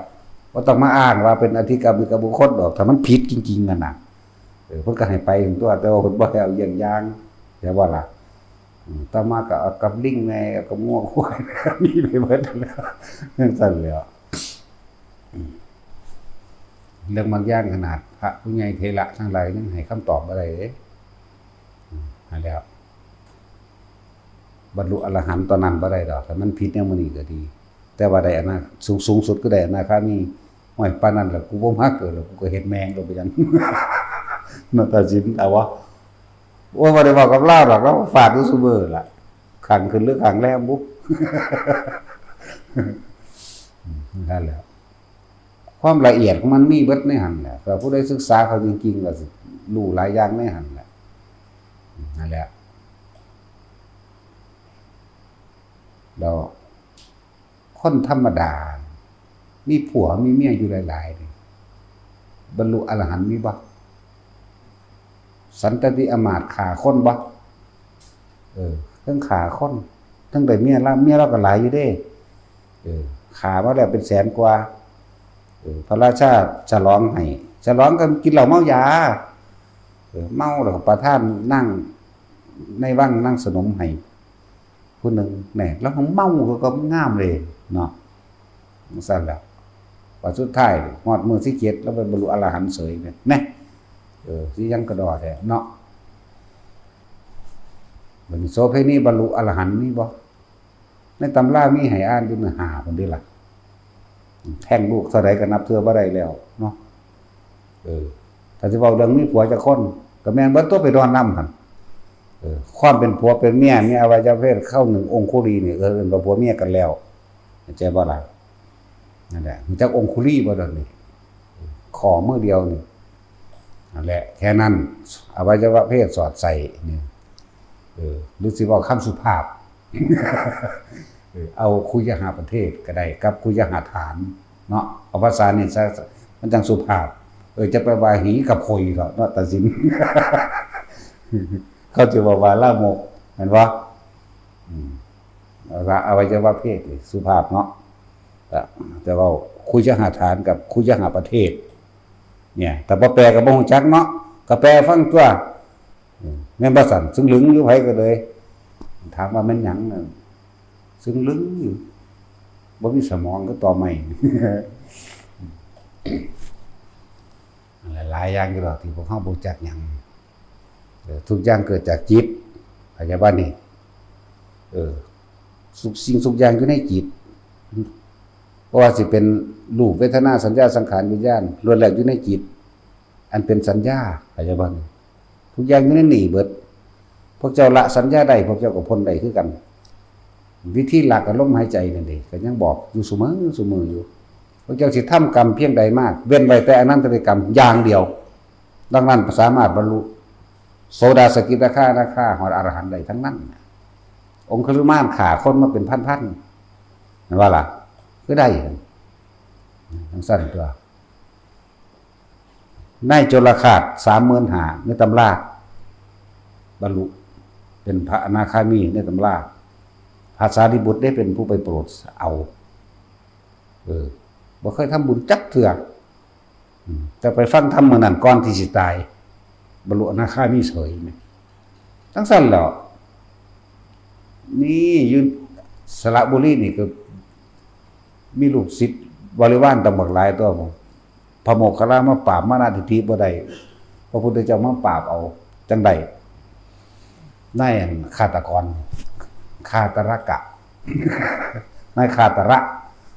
บ่ต้องมาอ้างว่าเป็นอธิกรรมิกะบุคคลดอก ถ้ามันผิดจริงๆ นั่นน่ะ เออ เพิ่นก็ให้ไปตั๊ว แต่ว่าเพิ่นบ่ให้เอาเยี่ยงอย่าง จักว่าล่ะ อืม อาตมาก็เอากับลิงแหน่ เอากับงัวควายแหน่ มีไปเบิดแล้ว จั่งซั่นแหล้ว อืม เรื่องบางอย่างขนาดพระผู้ใหญ่เถระทั้งหลายยังให้คำตอบบ่ได้เด้ อืม นั่นแหล้ว บรรลุอรหันต์ตอนนั้นบ่ได้ดอก ถ้ามันผิดแนวมื้อนี้ก็ดี แต่ว่าได้อนา สูง สูงสุดก็ได้อนาคามี ห้วย ปานนั้นล่ะ กูบ่มาเกิดแล้ว กูก็เฮ็ดแม่งโลด ไปหยัง นาฏศิลป์ เอาวะ โอ้ย บ่ได้เว้ากับลาวดอก ลาวฟาดอยู่ซุมื้อล่ะ ข้างขึ้นหรือข้างแรมบุ นั่นแหละ ความละเอียดของมันมีเบิดในหั่นแหละ ถ้าผู้ใดศึกษาเข้าจริงๆ ก็สิรู้หลายอย่างในหั่นแหละ นั่นแหละ แล้วคนธรรมดา มีผัวมีเมียอยู่หลายๆ นี่ บรรลุอรหันต์มีบ่ สันตติอำมาตย์ ฆ่าคนบ่ เออ เทิงฆ่าคน เทิงได้เมียลาว เมียลาวก็หลายอยู่เด้ เออ ฆ่ามาแล้วเป็นแสนกว่า เออ พระราชาฉลองให้ ฉลองกันกินเหล้าเมายา เออ เมาแล้วก็ประทานนางในวังนางสนมให้ผู้หนึ่ง แหน่ แล้วของเมาก็ ก็งามเลยเนาะ จั่งซั้นแหละ ว่าสุดท้ายฮอดมื้อที่เจ็ด แล้วไปบรรลุอรหันต์เสยเนี่ย แหน่ เออ สิยังกระดอแท้เนาะ บัดนี้โสเภณีบรรลุอรหันต์มีบ่ ในตำรามีให้อ่านอยู่มื้อห้าพุ้นเด้ล่ะ แท้งลูกเท่าใดก็นับเทื่อบ่ได้แล้วเนาะ เออ ถ้าสิเว้าเรื่องมีผัวจักคน ก็แม่นเบิดตั๊ว ไปนอนนำหั่น เออ ความเป็นผัวเป็นเมีย มีอวัยวะเพศเข้าหนึ่งองคุลีนี่ เออ เอิ้นว่าผัวเมียกันแล้ว เข้าใจบ่ล่ะ นั่นแหละ รู้จักองคุลีบ่ดอกนี่ ข้อมือเดียวนี่ นั่นแหละ แค่นั้น อวัยวะเพศสอดใส่นี่ เออ หรือสิเว้าคำสุภาพ เออ เอาคุยหปฏิเทศก็ได้ กับคุยหฐานเนาะ เอาภาษานี่ซะ มันจั่งสุภาพ เออ จะไปว่าหีกับข่อยเถาะเนาะ ตัดสิน เขาจะบอกว่าลามก แม่นบ่ อืม เอาละ อวัยวะเพศนี่สุภาพเนาะ แต่ แต่ว่าคุยหฐานกับคุยหปฏิเทศ เนี่ย แต่บ่แปลก็บ่ฮู้จักเนาะ ก็แปลฟังตั๊ว อืม แม่นบ่ซั่น ซึ่งลึงอยู่ ไผก็เลย ถามว่าแม่นหยังน่ะ ซึ่งลึงอยู่ บ่มีสมองคือตอไม้ หลายๆ อย่างอยู่ดอกที่พวกเฮาบ่รู้จักหยัง เออ ทุกอย่างเกิดจากจิต เข้าใจบ่นี่ เออ ทุกสิ่งทุกอย่างอยู่ในจิต บ่ว่าสิเป็นรูป เวทนา สัญญา สังขาร วิญญาณ ล้วนแล้วอยู่ในจิต อันเป็นสัญญา เข้าใจบ่นี่ ทุกอย่างอยู่ในนี่เบิด พวกเจ้าละสัญญาได้ พวกเจ้าก็พ้นได้คือกัน วิธีละก็ลมหายใจนั่นเด้ ก็ยังบอกอยู่เสมอ เสมออยู่ พวกเจ้าสิทำกรรมเพียงใดมาก เว้นไว้แต่อนันตริยกรรมอย่างเดียว ดังนั้นสามารถบรรลุโสดา สกิทาคา อนาคา ฮอดอรหันต์ได้ทั้งนั้น องคุลิมานฆ่าคนมาเป็นพันๆ แม่นบ่ล่ะ คือได้ จั่งซั้นตั๊ว นายจุลฆาต สามหมื่นห้า ในตำรา บรรลุเป็นพระอนาคามีในตำรา พระสารีบุตรได้เป็นผู้ไปโปรดเอา เออ บ่เคยทำบุญจักเทื่อ อืม แต่ไปฟังธรรมมื้อนั้นก่อนที่สิตาย บรรลุอนาคามีเสยแหม จั่งซั้นแหล้ว นี่อยู่สระบุรีนี่ก็มีลูกศิษย์บริวารตั้งบักหลายตั๊ว พระโมคคัลลามาปราบมานะทิฏฐิบ่ได้ พระพุทธเจ้ามาปราบเอา จั่งได้ นายฆาตกร ฆาตรกะ นายฆาตระ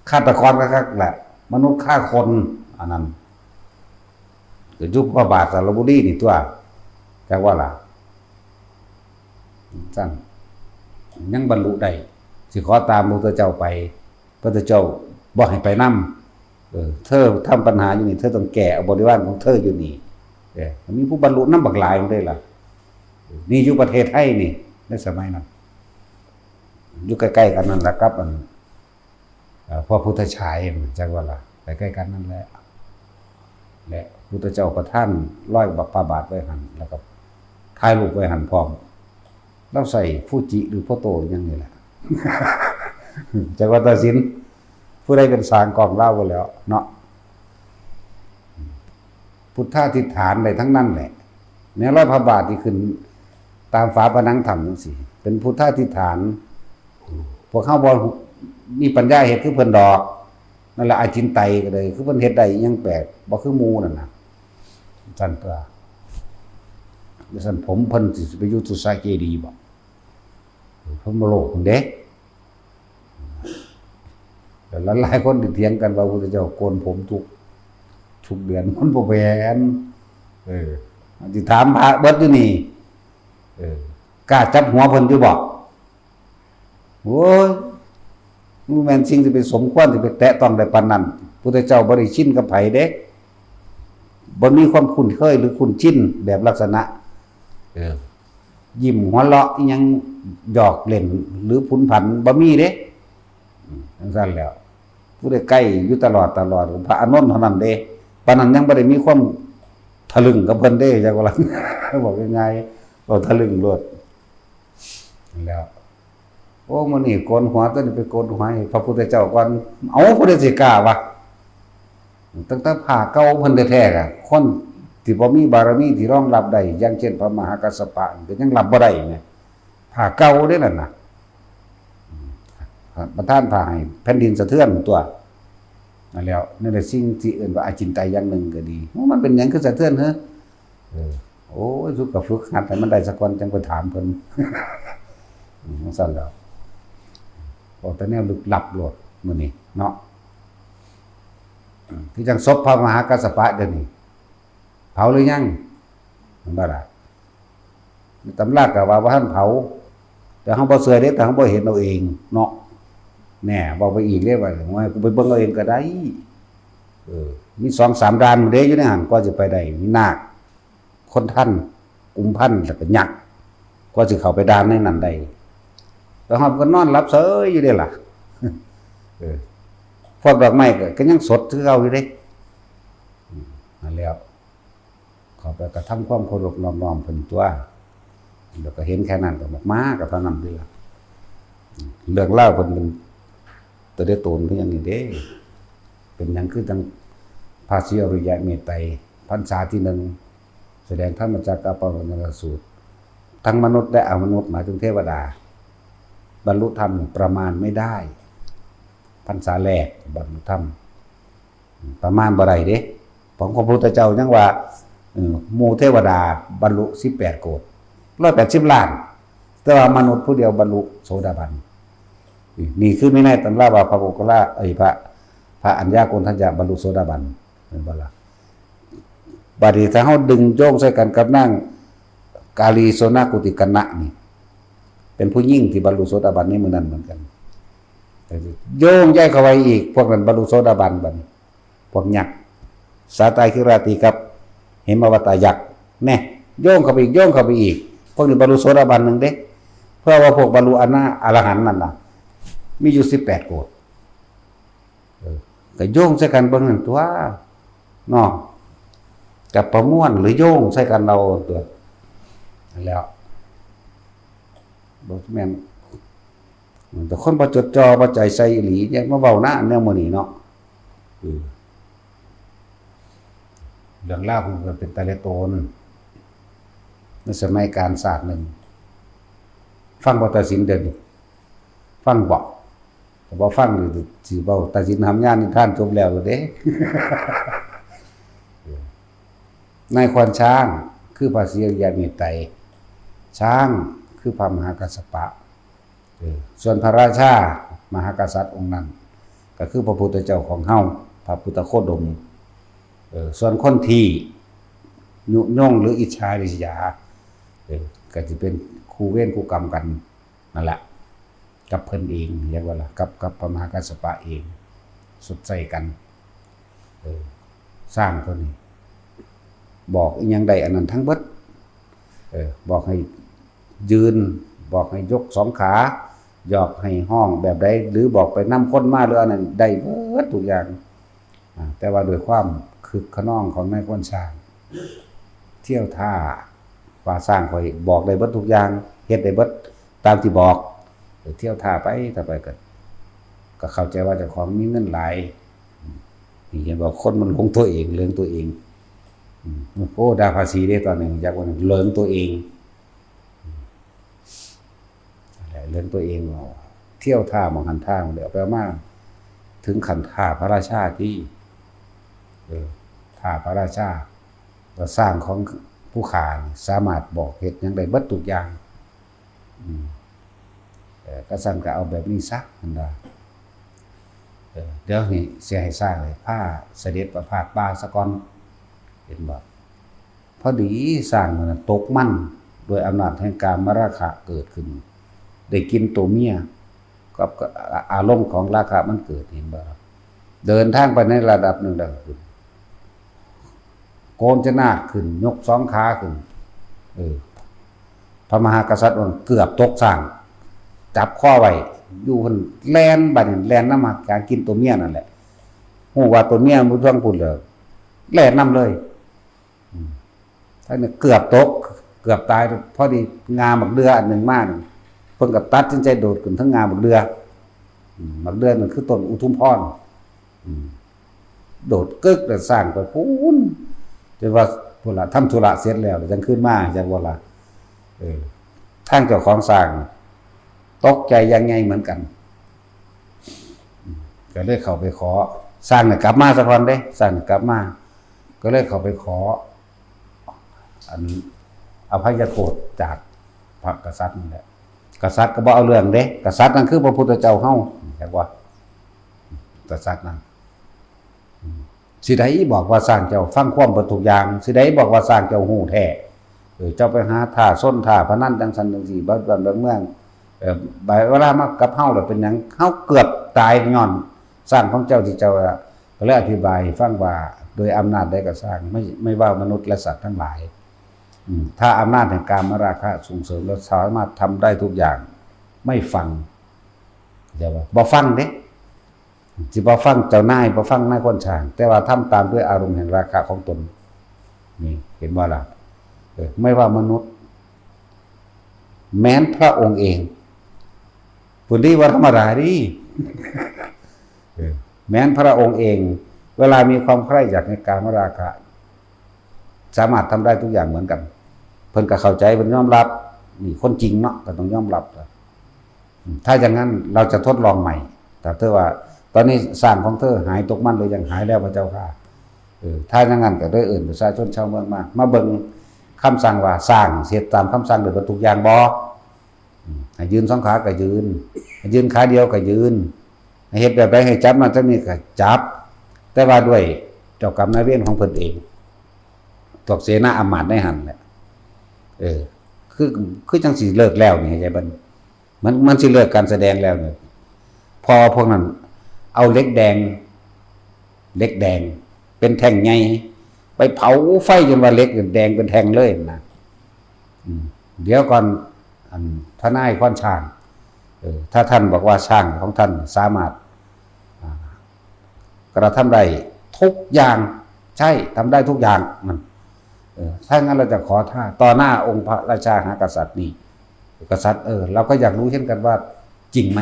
ฆาตกรคักๆ แหละ มนุษย์ฆ่าคน อันนั้น ก็อยู่พระบาทสระบุรีนี่ตั๊ว จักว่าล่ะ จั่งซั้น ยังบรรลุได้ สิขอตามพระพุทธเจ้าไป พระพุทธเจ้าบ่ให้ไปนำ เออ เธอทำปัญหาอยู่นี่ เธอต้องแก้เอาบริวารของเธออยู่นี่ เออ มีผู้บรรลุนำบักหลายหมดเลยล่ะ นี่อยู่ประเทศไทยนี่ ในสมัยนั้น อยู่ใกล้ๆ กันนั่นล่ะกับอัน เอ่อ พระพุทธฉาย จักว่าล่ะ ใกล้ๆ กันนั่นแหละ และพุทธเจ้าประทานรอยพระบาทไว้หั่น แล้วก็ถ่ายรูปไว้หั่นพร้อม ลาวใส่ฟูจิหรือโฟโต้อิหยังนี่แหละ จักว่าตัดสิน ผู้ใดเป็นสร้างกล้องลาวบ่แล้วเนาะ พุทธาธิษฐานได้ทั้งนั้นแหละ แม้รอยพระบาทที่ขึ้นตามฝาผนังถ้ำจั่งซี้ เป็นพุทธาธิษฐาน พวกเฮาบ่มีปัญญาเฮ็ดคือเพิ่นดอก นั่นแหละ อาจินไตยก็เลย คือเพิ่นเฮ็ดได้อิหยังแปลก บ่คือหมู่นั่นน่ะ ซั่นตั๊ว ซั่นผมเพิ่นสิไปอยู่ตุสาเจดีย์บ่ พรหมโลกนั่นเด้ แล้วหลายๆคนที่เถียงกันว่าพระพุทธเจ้าโกนผมทุก ทุกเดือน มันบ่แม่น เออ สิถามพระเบิดอยู่นี่ เออ กล้าจับหัวเพิ่นอยู่บ่ โอ้ย มันแม่นสิ่งที่ไปสมควรที่ไปแตะต้องได้ปานนั้น พุทธเจ้าบ่ได้ชินกับไผเด้ บ่มีความคุ้นเคยหรือคุ้นชินแบบลักษณะ เออ ยิ้มหัวเราะอิหยัง หยอกเล่นหรือผุนผัน บ่มีเด้ อืม จังซั่นแหล้ว ผู้ใดใกล้อยู่ตลอดตลอด พระอานนท์เท่านั้นเด้ ปานนั้นยังบ่ได้มีความทะลึ่งกับเพิ่นเด้ จักว่าล่ะ บอกง่ายๆ เว้าทะลึ่งโลด แล้ว โอ้ มื้อนี้โกนหัว ตัวนี้ไปโกนหัวให้พระพุทธเจ้าก่อน เอ้า ผู้ใดสิกล้าวะ ตั้งแต่ผ้าเก่าเพิ่นแท้ๆ อะ คนที่บ่มีบารมีที่รองรับได้ อย่างเช่นพระมหากัสสปะ ก็ยังรับบ่ได้แหม ผ้าเก่าเด้นั่นน่ะ ประทานผ้าให้แผ่นดินสะเทือนตัว นั่นแหล้ว นั่นแหละสิ่งที่เอิ้นว่าอจินไตยอย่างหนึ่งก็ดี โอ้ มันเป็นหยังคือสะเทือนเหรอ เออ โอ้ย สุกก็ฝึกหัดให้มันได้สักวันจังไปถามเพิ่น อืม จังซั่นแหล้ว บอกแต่แนวลึกลับโลดมื้อนี้เนาะ อืม คือจังศพพระมหากัสสปะเดี๋ยวนี้ เผาหรือยัง มันบ่ล่ะ ตำราก็ว่าบ่ทันเผา แต่เฮาบ่เชื่อเด้ แต่เฮาบ่เห็นเอาเองเนาะ แน่ เว้าไปอีกเด้ ว่า โอ้ย กูไปเบิ่งเอาเองก็ได้ เออ มีสองสามด่านเด้อยู่ในหั่น กว่าสิไปได้ มีนาค คนทัน กุมพันธ์ แล้วก็ยักษ์ กว่าสิเข้าไปด่านในนั้นได้ แล้วเฮาก็นอนหลับเฉยอยู่เด้ล่ะ เออ พวกดอกไม้ก็ ก็ยังสดคือเก่าอยู่เด้ อืม นั่นแหล้ว เข้าไปกระทำความเคารพนอบน้อมเพิ่นตัว แล้วก็เห็นแค่นั้นก็ออกมาก็เท่านั้นเด้ล่ะ อืม เรื่องราวเพิ่นเป็น ตัวเด้โตนคือหยังนี่เด้ เป็นหยังคือจังพระศรีอริยะเมตไตร พรรษาที่หนึ่ง แสดงธรรมจักรกัปปวัตตนสูตร ทั้งมนุษย์และอมนุษย์ หมายถึงเทวดา บรรลุธรรมประมาณไม่ได้ พรรษาแรกบรรลุธรรม ประมาณบ่ได้เด้ ของพระพุทธเจ้ายังว่า เออ หมู่เทวดาบรรลุสิบแปดโกฏ ร้อยแปดสิบล้าน แต่ว่ามนุษย์ผู้เดียวบรรลุโสดาบัน นี่ นี่คือมีในตำราว่าพระโมคคัลลา เอ้ย พระ พระอัญญาโกณฑัญญะบรรลุโสดาบัน แม่นบ่ล่ะ บัดนี้ถ้าเฮาดึงโยงใส่กันกับนางกาลีโสนกุติกัณณะนี่ เป็นผู้หญิงที่บรรลุโสดาบันในมื้อนั้นเหมือนกัน โยงใยเข้าไปอีก พวกนั้นบรรลุโสดาบันบัดนี้ พวกยักษ์ สาตาคิราตีกับเหมวัตตายักษ์ แน่ โยงเข้าไปอีก โยงเข้าไปอีก พวกนี้บรรลุโสดาบันหนึ่งเด้ เพื่อว่าพวกบรรลุอนา อรหันต์นั่นน่ะ มีอยู่สิบแปดโกฏ เออ ก็โยงใส่กันเบิ่งนั่นตัว เนาะ กับประมวลหรือโยงใส่กันเอาตัว แล้ว บ่แม่น แต่คนบ่จดจ่อบ่ใจใส่อีหลี เนี่ยมาเว้านะ แนวมื้อนี้เนาะ เออ เรื่องราวของเพิ่นเป็นตาเละโตน ในสมัยกาลศาสตร์หนึ่ง ฟังบ่ตัดสินเดี๋ยวนี้ ฟังบ่ ถ้าบ่ฟังนี่สิเว้าตัดสินทำงานนิทานจบแล้วเด้ นายควานช้างคือพระศรีอริยะเมตไตร ช้างคือพระมหากัสสปะ เออ ส่วนพระราชามหากษัตริย์องค์นั้น ก็คือพระพุทธเจ้าของเฮา พระพุทธโคดม เออ ส่วนคนที่ยุยงหรืออิจฉาริษยา เออ ก็สิเป็นคู่เวรคู่กรรมกันนั่นแหละ กับเพิ่นเอง เรียกว่าล่ะ กับ กับพระมหากัสสปะเอง สดใสกัน เออ สร้างตัวนี้ บอกอิหยังได้อันนั้นทั้งเบิด เออ บอกให้ยืน บอกให้ยกสองขา บอกให้ฮ้องแบบใด หรือบอกไปนำคนมา หรืออันนั้นได้เบิดทุกอย่าง อ่า แต่ว่าด้วยความคึกคะนองของนายควานช้าง เที่ยวท่าว่าช้างข้อยบอกได้เบิดทุกอย่าง เฮ็ดได้เบิดตามที่บอก เที่ยวท่าไป ท่าไปก็ ก็เข้าใจว่าเจ้าของมีเงินหลาย นี่เห็นว่าคนมันหลงตัวเอง เหลิงตัวเอง อืม โอ้ ด่าภาษีเด้ตอนนี้ อยากว่าเหลิงตัวเอง นั่นแหละ เหลิงตัวเอง เที่ยวท่าหม่องหั้นท่าหม่องนี้ เอาไปเอามา ถึงขั้นท่าพระราชาที่ เออ ท่าพระราชา ก็สร้างของผู้ข้านี่สามารถบอกเฮ็ดหยังได้เบิดทุกอย่าง อืม เออ ก็สั่นก็เอาแบบนี้ซะ มันว่า เออ เดี๋ยวนี้สิให้สร้างให้พาเสด็จประพาสป่าซะก่อน เห็นบ่ พอดีสร้างมันตกมัน ด้วยอำนาจแห่งกามราคะเกิดขึ้น ได้กินตัวเมีย กับอารมณ์ของราคะมันเกิด เห็นบ่ เดินทางไปในระดับหนึ่งแล้วขึ้น โกนจนาดขึ้น ยกสองขาขึ้น เออ พระมหากษัตริย์องค์เกือบตกสร้าง จับคอไว้ อยู่หั่นแล่น บัดนี้แล่นนำหากินตัวเมียนั่นแหละ ฮู้ว่าตัวเมียมันอยู่ทางพุ้นแล้ว แล่นนำเลย อืม ท่านนี่เกือบตก เกือบตาย พอดีง่าบักเดื่ออันหนึ่งมานี่ เพิ่นก็ตัดสินใจโดดขึ้นเทิงง่าบักเดื่อ อืม บักเดื่อนั่นคือต้นอุทุมพร อืม โดดกึกแล้วสร้างไปพู้น จนว่าพุ้นล่ะ ทำธุระเสร็จแล้ว จั่งคืนมา จั่งว่าล่ะ เออ ทางเจ้าของสร้าง ตกใจอย่างใหญ่เหมือนกัน อืม ก็เลยเข้าไปขอ สร้างน่ะกลับมาซะก่อนเด้ สร้างน่ะกลับมา ก็เลยเข้าไปขอ อัน อภัยโทษจากพระกษัตริย์นั่นแหละ กษัตริย์ก็บ่เอาเรื่องเด้ กษัตริย์นั่นคือพระพุทธเจ้าเฮา จักว่า กษัตริย์นั่น อืม สิได้บอกว่าสร้างเจ้าฟังความเบิดทุกอย่าง สิได้บอกว่าสร้างเจ้าฮู้แท้ เออ เจ้าไปหาท่าซนท่าพนันจั่งซั่นจั่งซี้ เบิดบ้านเบิดเมือง เออ บัดเวลามากับเฮาแล้วเป็นหยัง เฮาเกือบตายย้อนสร้างของเจ้าที่เจ้า ก็เลยอธิบายให้ฟังว่า โดยอำนาจใดก็สร้าง ไม่ ไม่ว่ามนุษย์และสัตว์ทั้งหลาย อืม ถ้าอำนาจแห่งกามราคะส่งเสริม แล้วสามารถทำได้ทุกอย่าง ไม่ฟัง เข้าใจบ่ บ่ฟังเด้ สิบ่ฟังเจ้านาย บ่ฟังนายคนช่าง แต่ว่าทำตามด้วยอารมณ์แห่งราคะของตน นี่ เห็นบ่ล่ะ เออ ไม่ว่ามนุษย์ แม้นพระองค์เอง พุ้นดี บ่ธรรมดาเด้ เออ แม้นพระองค์เอง เวลามีความใคร่อยากในกามราคะ สามารถทำได้ทุกอย่างเหมือนกัน เพิ่นก็เข้าใจ เพิ่นยอมรับ นี่คนจริงเนาะ ก็ต้องยอมรับ อืม ถ้าอย่างนั้นเราจะทดลองใหม่ แต่เธอว่า ตอนนี้สร้างของเธอหายตกมันหรือยัง หายแล้วพระเจ้าข้า เออ ถ้าอย่างนั้นก็เลยเอิ้นประชาชนชาวเมืองมา มาเบิ่งคำสั่งว่าสร้างเฮ็ดตามคำสั่งได้เบิดทุกอย่างบ่ อืม ให้ยืนสองขาก็ยืน ให้ยืนขาเดียวก็ยืน ให้เฮ็ดแบบใด ให้จับนั่นจับนี่ก็จับ แต่ว่าด้วยเจ้ากรรมนายเวรของเพิ่นเอง พวกเสนาอำมาตย์ในหั่นแหละ เออ คือ คือจั่งสิเลิกแล้วนี่ เข้าใจบ่ มัน มันสิเลิกการแสดงแล้วนี่ พอพวกนั้นเอาเหล็กแดง เหล็กแดง เป็นแท่งใหญ่ ไปเผาไฟจนว่าเหล็กแดงเป็นแท่งเลยนะ อืม เดี๋ยวก่อน อันทนายควานช้าง เออ ถ้าท่านบอกว่าช้างของท่านสามารถ อ่า กระทำได้ทุกอย่าง ใช่ ทำได้ทุกอย่าง นั่น เออ ถ้างั้นเราจะขอท่าต่อหน้าองค์พระราชาหากษัตริย์นี่ กษัตริย์ เออ เราก็อยากรู้เช่นกันว่าจริงไหม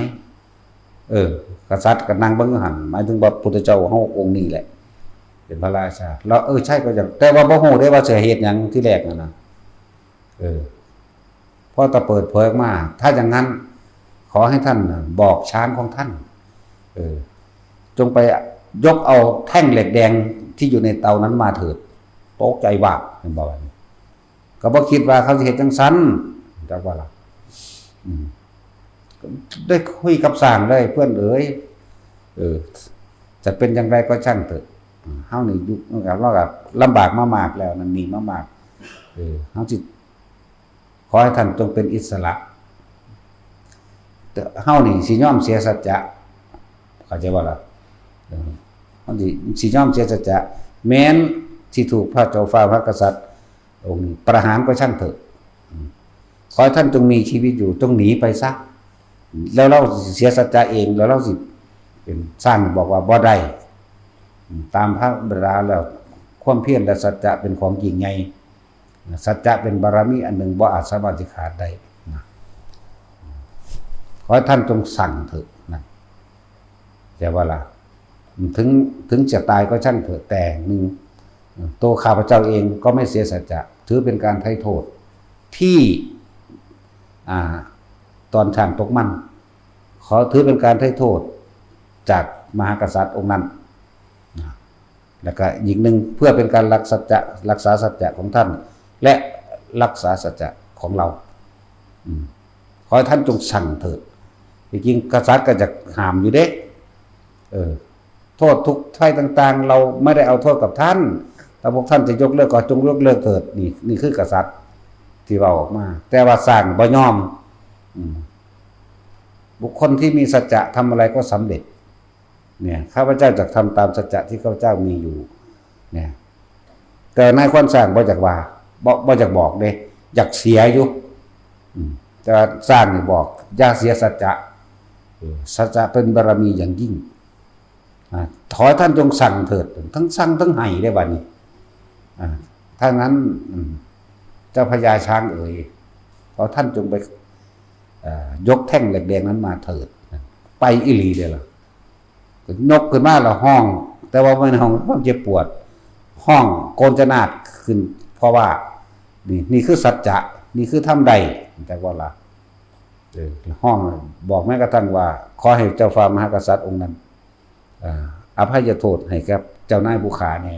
เออ กษัตริย์ก็นั่งเบิ่งอยู่หั่น หมายถึงว่าพุทธเจ้าเฮาองค์นี้แหละ เป็นพระราชา แล้ว เออ ใช่ ก็อยาก แต่ว่าบ่ฮู้เด้ว่าสิเฮ็ดหยังทีแรกนั่นนะ เออ พอตะเปิดเผยออกมา ถ้าอย่างนั้น ขอให้ท่านน่ะบอกช้างของท่าน เออ จงไปยกเอาแท่งเหล็กแดงที่อยู่ในเตานั้นมาเถิด ตกใจว่า เห็นบ่ ก็บ่คิดว่าเขาสิเฮ็ดจั่งซั้น จักว่าล่ะ อืม ได้คุยกับช้างเลย เพื่อนเอ๋ย เออ จะเป็นอย่างไรก็ช่างเถอะ เฮานี่อยู่ เราก็ลำบากมามากแล้ว นั่นนี่มามาก เออ เฮาสิ ขอให้ท่านจงเป็นอิสระ แต่เฮานี่สิยอมเสียสัจจะ เข้าใจบ่ล่ะ เออ เฮาสิ สิยอมเสียสัจจะ แม้นสิถูกพระเจ้าฟ้าพระกษัตริย์องค์นี้ประหารก็ช่างเถอะ อืม ขอให้ท่านจงมีชีวิตอยู่ จงหนีไปซะ แล้วเราสิเสียสัจจะเอง แล้วเราสิเป็น ช้างบอกว่าบ่ได้ อืม ตามธรรมดาแล้ว ความเพียรและสัจจะเป็นของยิ่งใหญ่ สัจจะเป็นบารมีอันหนึ่งบ่อาจสามารถสิขาดได้นะ ขอให้ท่านจงสั่งเถอะนะ แต่ว่าล่ะ ถึง ถึงจะตายก็ช่างเถอะ แต่หนึ่ง ตัวข้าพเจ้าเองก็ไม่เสียสัจจะ ถือเป็นการไถ่โทษที่ อ่า ตอนช้างตกมัน ขอถือเป็นการไถ่โทษจากมหากษัตริย์องค์นั้นนะ แล้วก็อีกหนึ่ง เพื่อเป็นการรักสัจจะ รักษาสัจจะของท่าน และรักษาสัจจะของเรา อืม ขอให้ท่านจงสั่งเถิด ที่จริงกษัตริย์ก็จะห้ามอยู่เด้ เออ โทษทุกข์ภัยต่างๆ เราไม่ได้เอาโทษกับท่าน ถ้าพวกท่านจะยกเลิกก็จงยกเลิกเถิด นี่ นี่คือกษัตริย์ที่เว้าออกมา แต่ว่าช้างบ่ยอม อืม บุคคลที่มีสัจจะทำอะไรก็สำเร็จ เนี่ย ข้าพเจ้าจะทำตามสัจจะที่ข้าพเจ้ามีอยู่ เนี่ย แต่นายควานช้างบ่อยากว่า บ่ บ่อยากบอกเด้ อยากเสียอยู่ อืม แต่ว่าช้างนี่บอก อย่าเสียสัจจะ เออ สัจจะเป็นบารมีอย่างยิ่ง อ่า ขอให้ท่านจงสั่งเถิด ทั้งสั่งทั้งให้ได้บัดนี้ อ่า ถ้างั้น อืม เจ้าพญาช้างเอ๋ย ขอท่านจงไป เอ่อ ยกแท่งเหล็กแดงนั้นมาเถิด ไปอีหลีเด้อล่ะ ก็ยกขึ้นมาแล้วฮ้อง แต่ว่าบ่แม่นฮ้องความเจ็บปวด ฮ้องโกนจนาดขึ้น เพราะว่า นี่ นี่คือสัจจะ นี่คือธรรมใด จักว่าล่ะ เออ ฮ้องบอกแม้กระทั่งว่า ขอให้เจ้าฟ้ามหากษัตริย์องค์นั้น เอ่อ อภัยโทษให้กับเจ้านายผู้ฆ่าแน่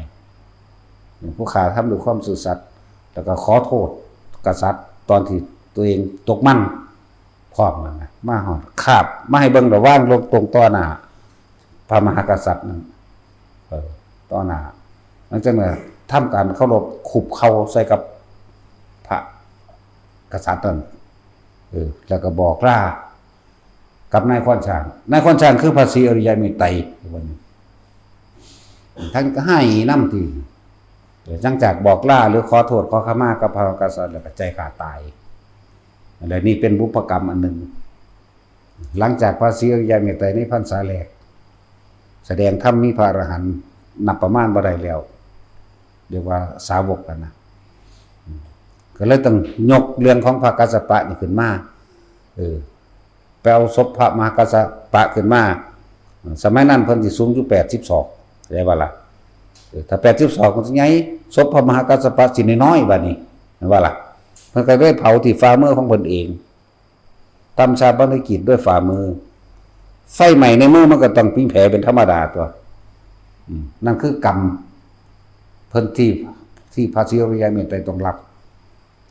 ผู้ฆ่าทำด้วยความซื่อสัตย์ แล้วก็ขอโทษกษัตริย์ตอนที่ตัวเองตกมันพร้อมนั่นนะ มาฮอดคาบ มาให้เบิ่งระหว่างลงตรงต่อหน้าพระมหากษัตริย์นั่น เออ ต่อหน้า หลังจากนั้นทำการเคารพคุกเข่าใส่กับพระกษัตริย์นั่น เออ แล้วก็บอกลากับนายควานช้าง นายควานช้างคือพระศรีอริยเมตไตร ท่านก็ให้นำติ เออ หลังจากบอกลาหรือขอโทษขอขมากับพระมหากษัตริย์แล้วก็ใจขาดตาย และนี่เป็นบุพกรรมอันหนึ่ง หลังจากพระศรีอริยเมตไตรในพรรษาแรก แสดงธรรมมีพระอรหันต์นับประมาณบ่ได้แล้ว เรียกว่าสาวกกันนะ อืม ก็เลยต้องยกเรื่องของพระกัสสปะนี่ขึ้นมา เออ ไปเอาศพพระมหากัสสปะขึ้นมา สมัยนั้นเพิ่นสิสูงอยู่แปดสิบศอก ได้บ่ล่ะ เออ ถ้าแปดสิบศอกมันสิใหญ่ ศพพระมหากัสสปะสิน้อยๆ บัดนี้ แม่นบ่ล่ะ เพิ่นก็เลยเผาที่ฝ่ามือของเพิ่นเอง ทำฌาปนกิจด้วยฝ่ามือ ไฟไหม้ในมือมันก็ต้องมีแผลเป็นธรรมดาตัว อืม นั่นคือกรรมเพิ่นที่ ที่พระศรีอริยเมตไตรต้องรับ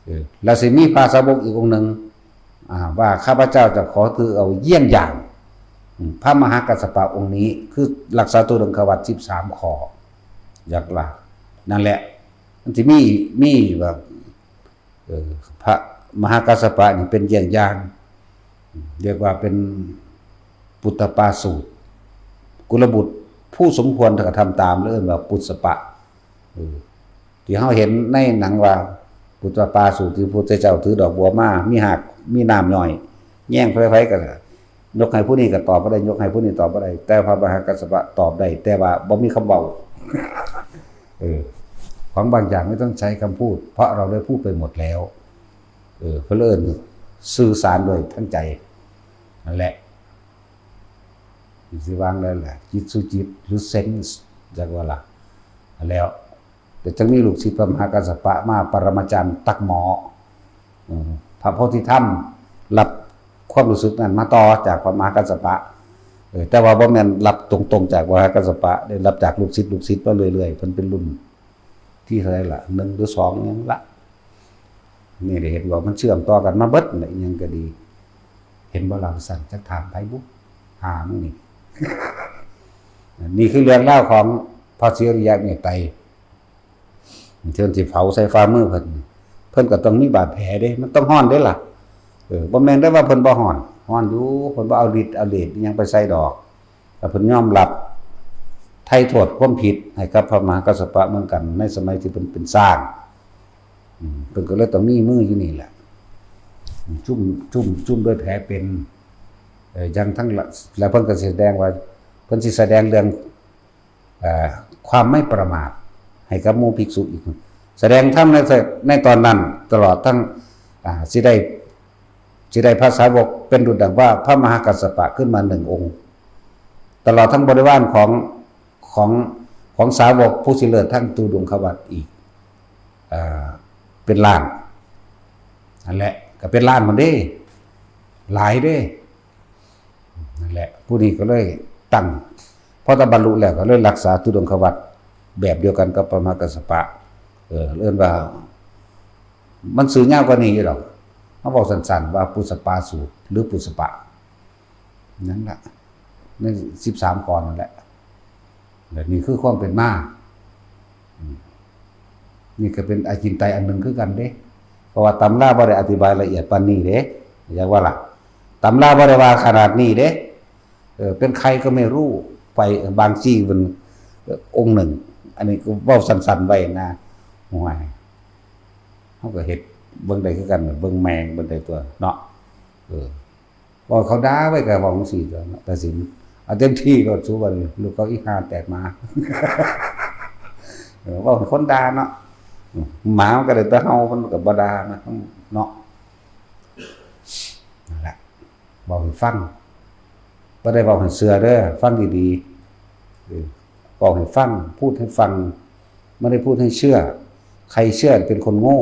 เออ แล้วสิมีพระสาวกอีกองค์หนึ่ง อ่า ว่าข้าพเจ้าจะขอถือเอาเยี่ยงอย่าง อืม พระมหากัสสปะองค์นี้ คือรักษาธุดงควัตรสิบสามข้อ อยากละ นั่นแหละ มันสิมี มีแบบ เออ พระมหากัสสปะนี่เป็นเยี่ยงอย่าง เรียกว่าเป็นปุตตปาสูตร กุลบุตรผู้สมควรกระทำตาม แล้วเอิ้นว่าปุตตปะ เออ ที่เฮาเห็นในหนังว่าปุตตปาสูตร ที่พระพุทธเจ้าถือดอกบัวมา มีหาก มีน้ำย่อย แย่งไผๆ ก็ ยกให้ผู้นี้ก็ตอบบ่ได้ ยกให้ผู้นี้ตอบบ่ได้ แต่พระมหากัสสปะตอบได้ แต่ว่าบ่มีคำเว้า เออ ของบางอย่างไม่ต้องใช้คำพูด เพราะเราได้พูดไปหมดแล้ว เออ เพิ่นเอิ้นสื่อสารโดยทั้งใจ นั่นแหละ สิวางได้แหละ จิตสู่จิต หรือเซนส์ จักว่าล่ะ แล้ว แต่จังมีลูกศิษย์พระมหากัสสปะมาปรมาจารย์ตักหมอ อืม พระโพธิธรรม รับความรู้สึกนั้นมาต่อจากพระมหากัสสปะ เออ แต่ว่าบ่แม่นรับตรงๆจากพระมหากัสสปะ ได้รับจากลูกศิษย์ ลูกศิษย์มาเรื่อยๆ เพิ่นเป็นรุ่นที่เท่าไหร่ละ หนึ่งหรือสองหยังละ นี่ได้เห็นว่ามันเชื่อมต่อกันมาเบิดน่ะ อิหยังก็ดี เห็นบ่ล่ะ สั่นจักถามไผบุ หามึงนี่ นี่คือเรื่องราวของพระศรีอริยะเมตไตร เพิ่นสิเผาใส่ฝ่ามือเพิ่น เพิ่นก็ต้องมีบาดแผลเด้ มันต้องฮ้อนเด้ล่ะ เออ บ่แม่นได้ว่าเพิ่นบ่ฮ้อน ฮ้อนอยู่ เพิ่นบ่เอาฤทธิ์เอาเดชอิหยังไปใส่ดอก แต่เพิ่นยอมรับไถ่โทษความผิดให้กับพระมหากัสสปะเหมือนกัน ในสมัยที่เพิ่นเป็นช้าง อืม เพิ่นก็เลยต้องมีมืออยู่นี่แหละ จุ่ม จุ่ม จุ่มด้วยแผลเป็น เอ่อ อย่างทั้งหลาย แล้วเพิ่นก็สิแสดงว่า เพิ่นสิแสดงเรื่อง เอ่อ ความไม่ประมาทให้กับหมู่ภิกษุอีก แสดงธรรมใน ในตอนนั้น ตลอดทั้ง อ่า สิได้ สิได้พระสาวกเป็นดุจดังว่าพระมหากัสสปะขึ้นมาหนึ่งองค์ ตลอดทั้งบริวารของ ของ ของสาวกผู้สิเลิศทั้งธุดงควัตรอีก อ่า เป็นล้าน นั่นแหละ ก็เป็นล้านหมดเด้ หลายเด้ นั่นแหละ ผู้นี้ก็เลยตั้ง พอตะบรรลุแล้วก็เลยรักษาธุดงควัตรแบบเดียวกันกับพระมหากัสสปะ เออ เอิ้นว่า มันซื่อยาวกว่านี้อยู่ดอก เฮาเว้าสั้นๆว่าปุสปาสูตร หรือปุสปะ นั่นแหละ ในสิบสามข้อนั่นแหละ และนี่คือความเป็นมา อืม นี่ก็เป็นอาจินไตยอันหนึ่งคือกันเด้ เพราะว่าตำราบ่ได้อธิบายละเอียดปานนี้เด้ อยากว่าล่ะ ตำราบ่ได้ว่าขนาดนี้เด้ เออ เป็นใครก็ไม่รู้ ไปบางจี้มัน เอ่อ องค์หนึ่ง อันนี้ก็เว้าสั้นๆไว้นะ ห่วย เฮาก็เฮ็ดเบิ่งได้คือกัน เบิ่งแม่งเบิ่งได้ตัวเนาะ เออ เว้าเขาด่าไว้ก็เว้าจั่งซี้ตัวเนาะ ตัดสิน เอาเต็มที่โลด สู้ว่าลูกเขาอีห่าแตกหมา เออ เว้าให้คนด่าเนาะ หมามันก็ได้แต่เห่า มันก็บ่ด่านะ เนาะ นั่นแหละ เว้าให้ฟัง บ่ได้เว้าให้เชื่อเด้อ ฟังดีๆ เออ เว้าให้ฟัง พูดให้ฟัง ไม่ได้พูดให้เชื่อ ใครเชื่อเป็นคนโง่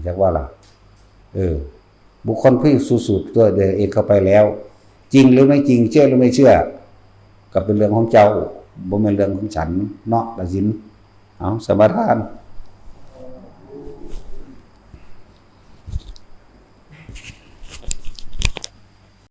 อยากว่าล่ะ เออ บุคคลผู้สูสูตรตัวเดียวเองเข้าไปแล้ว จริงหรือไม่จริง เชื่อหรือไม่เชื่อ ก็เป็นเรื่องของเจ้า บ่แม่นเรื่องของฉันเนาะ ตัดสิน เอา สมาทาน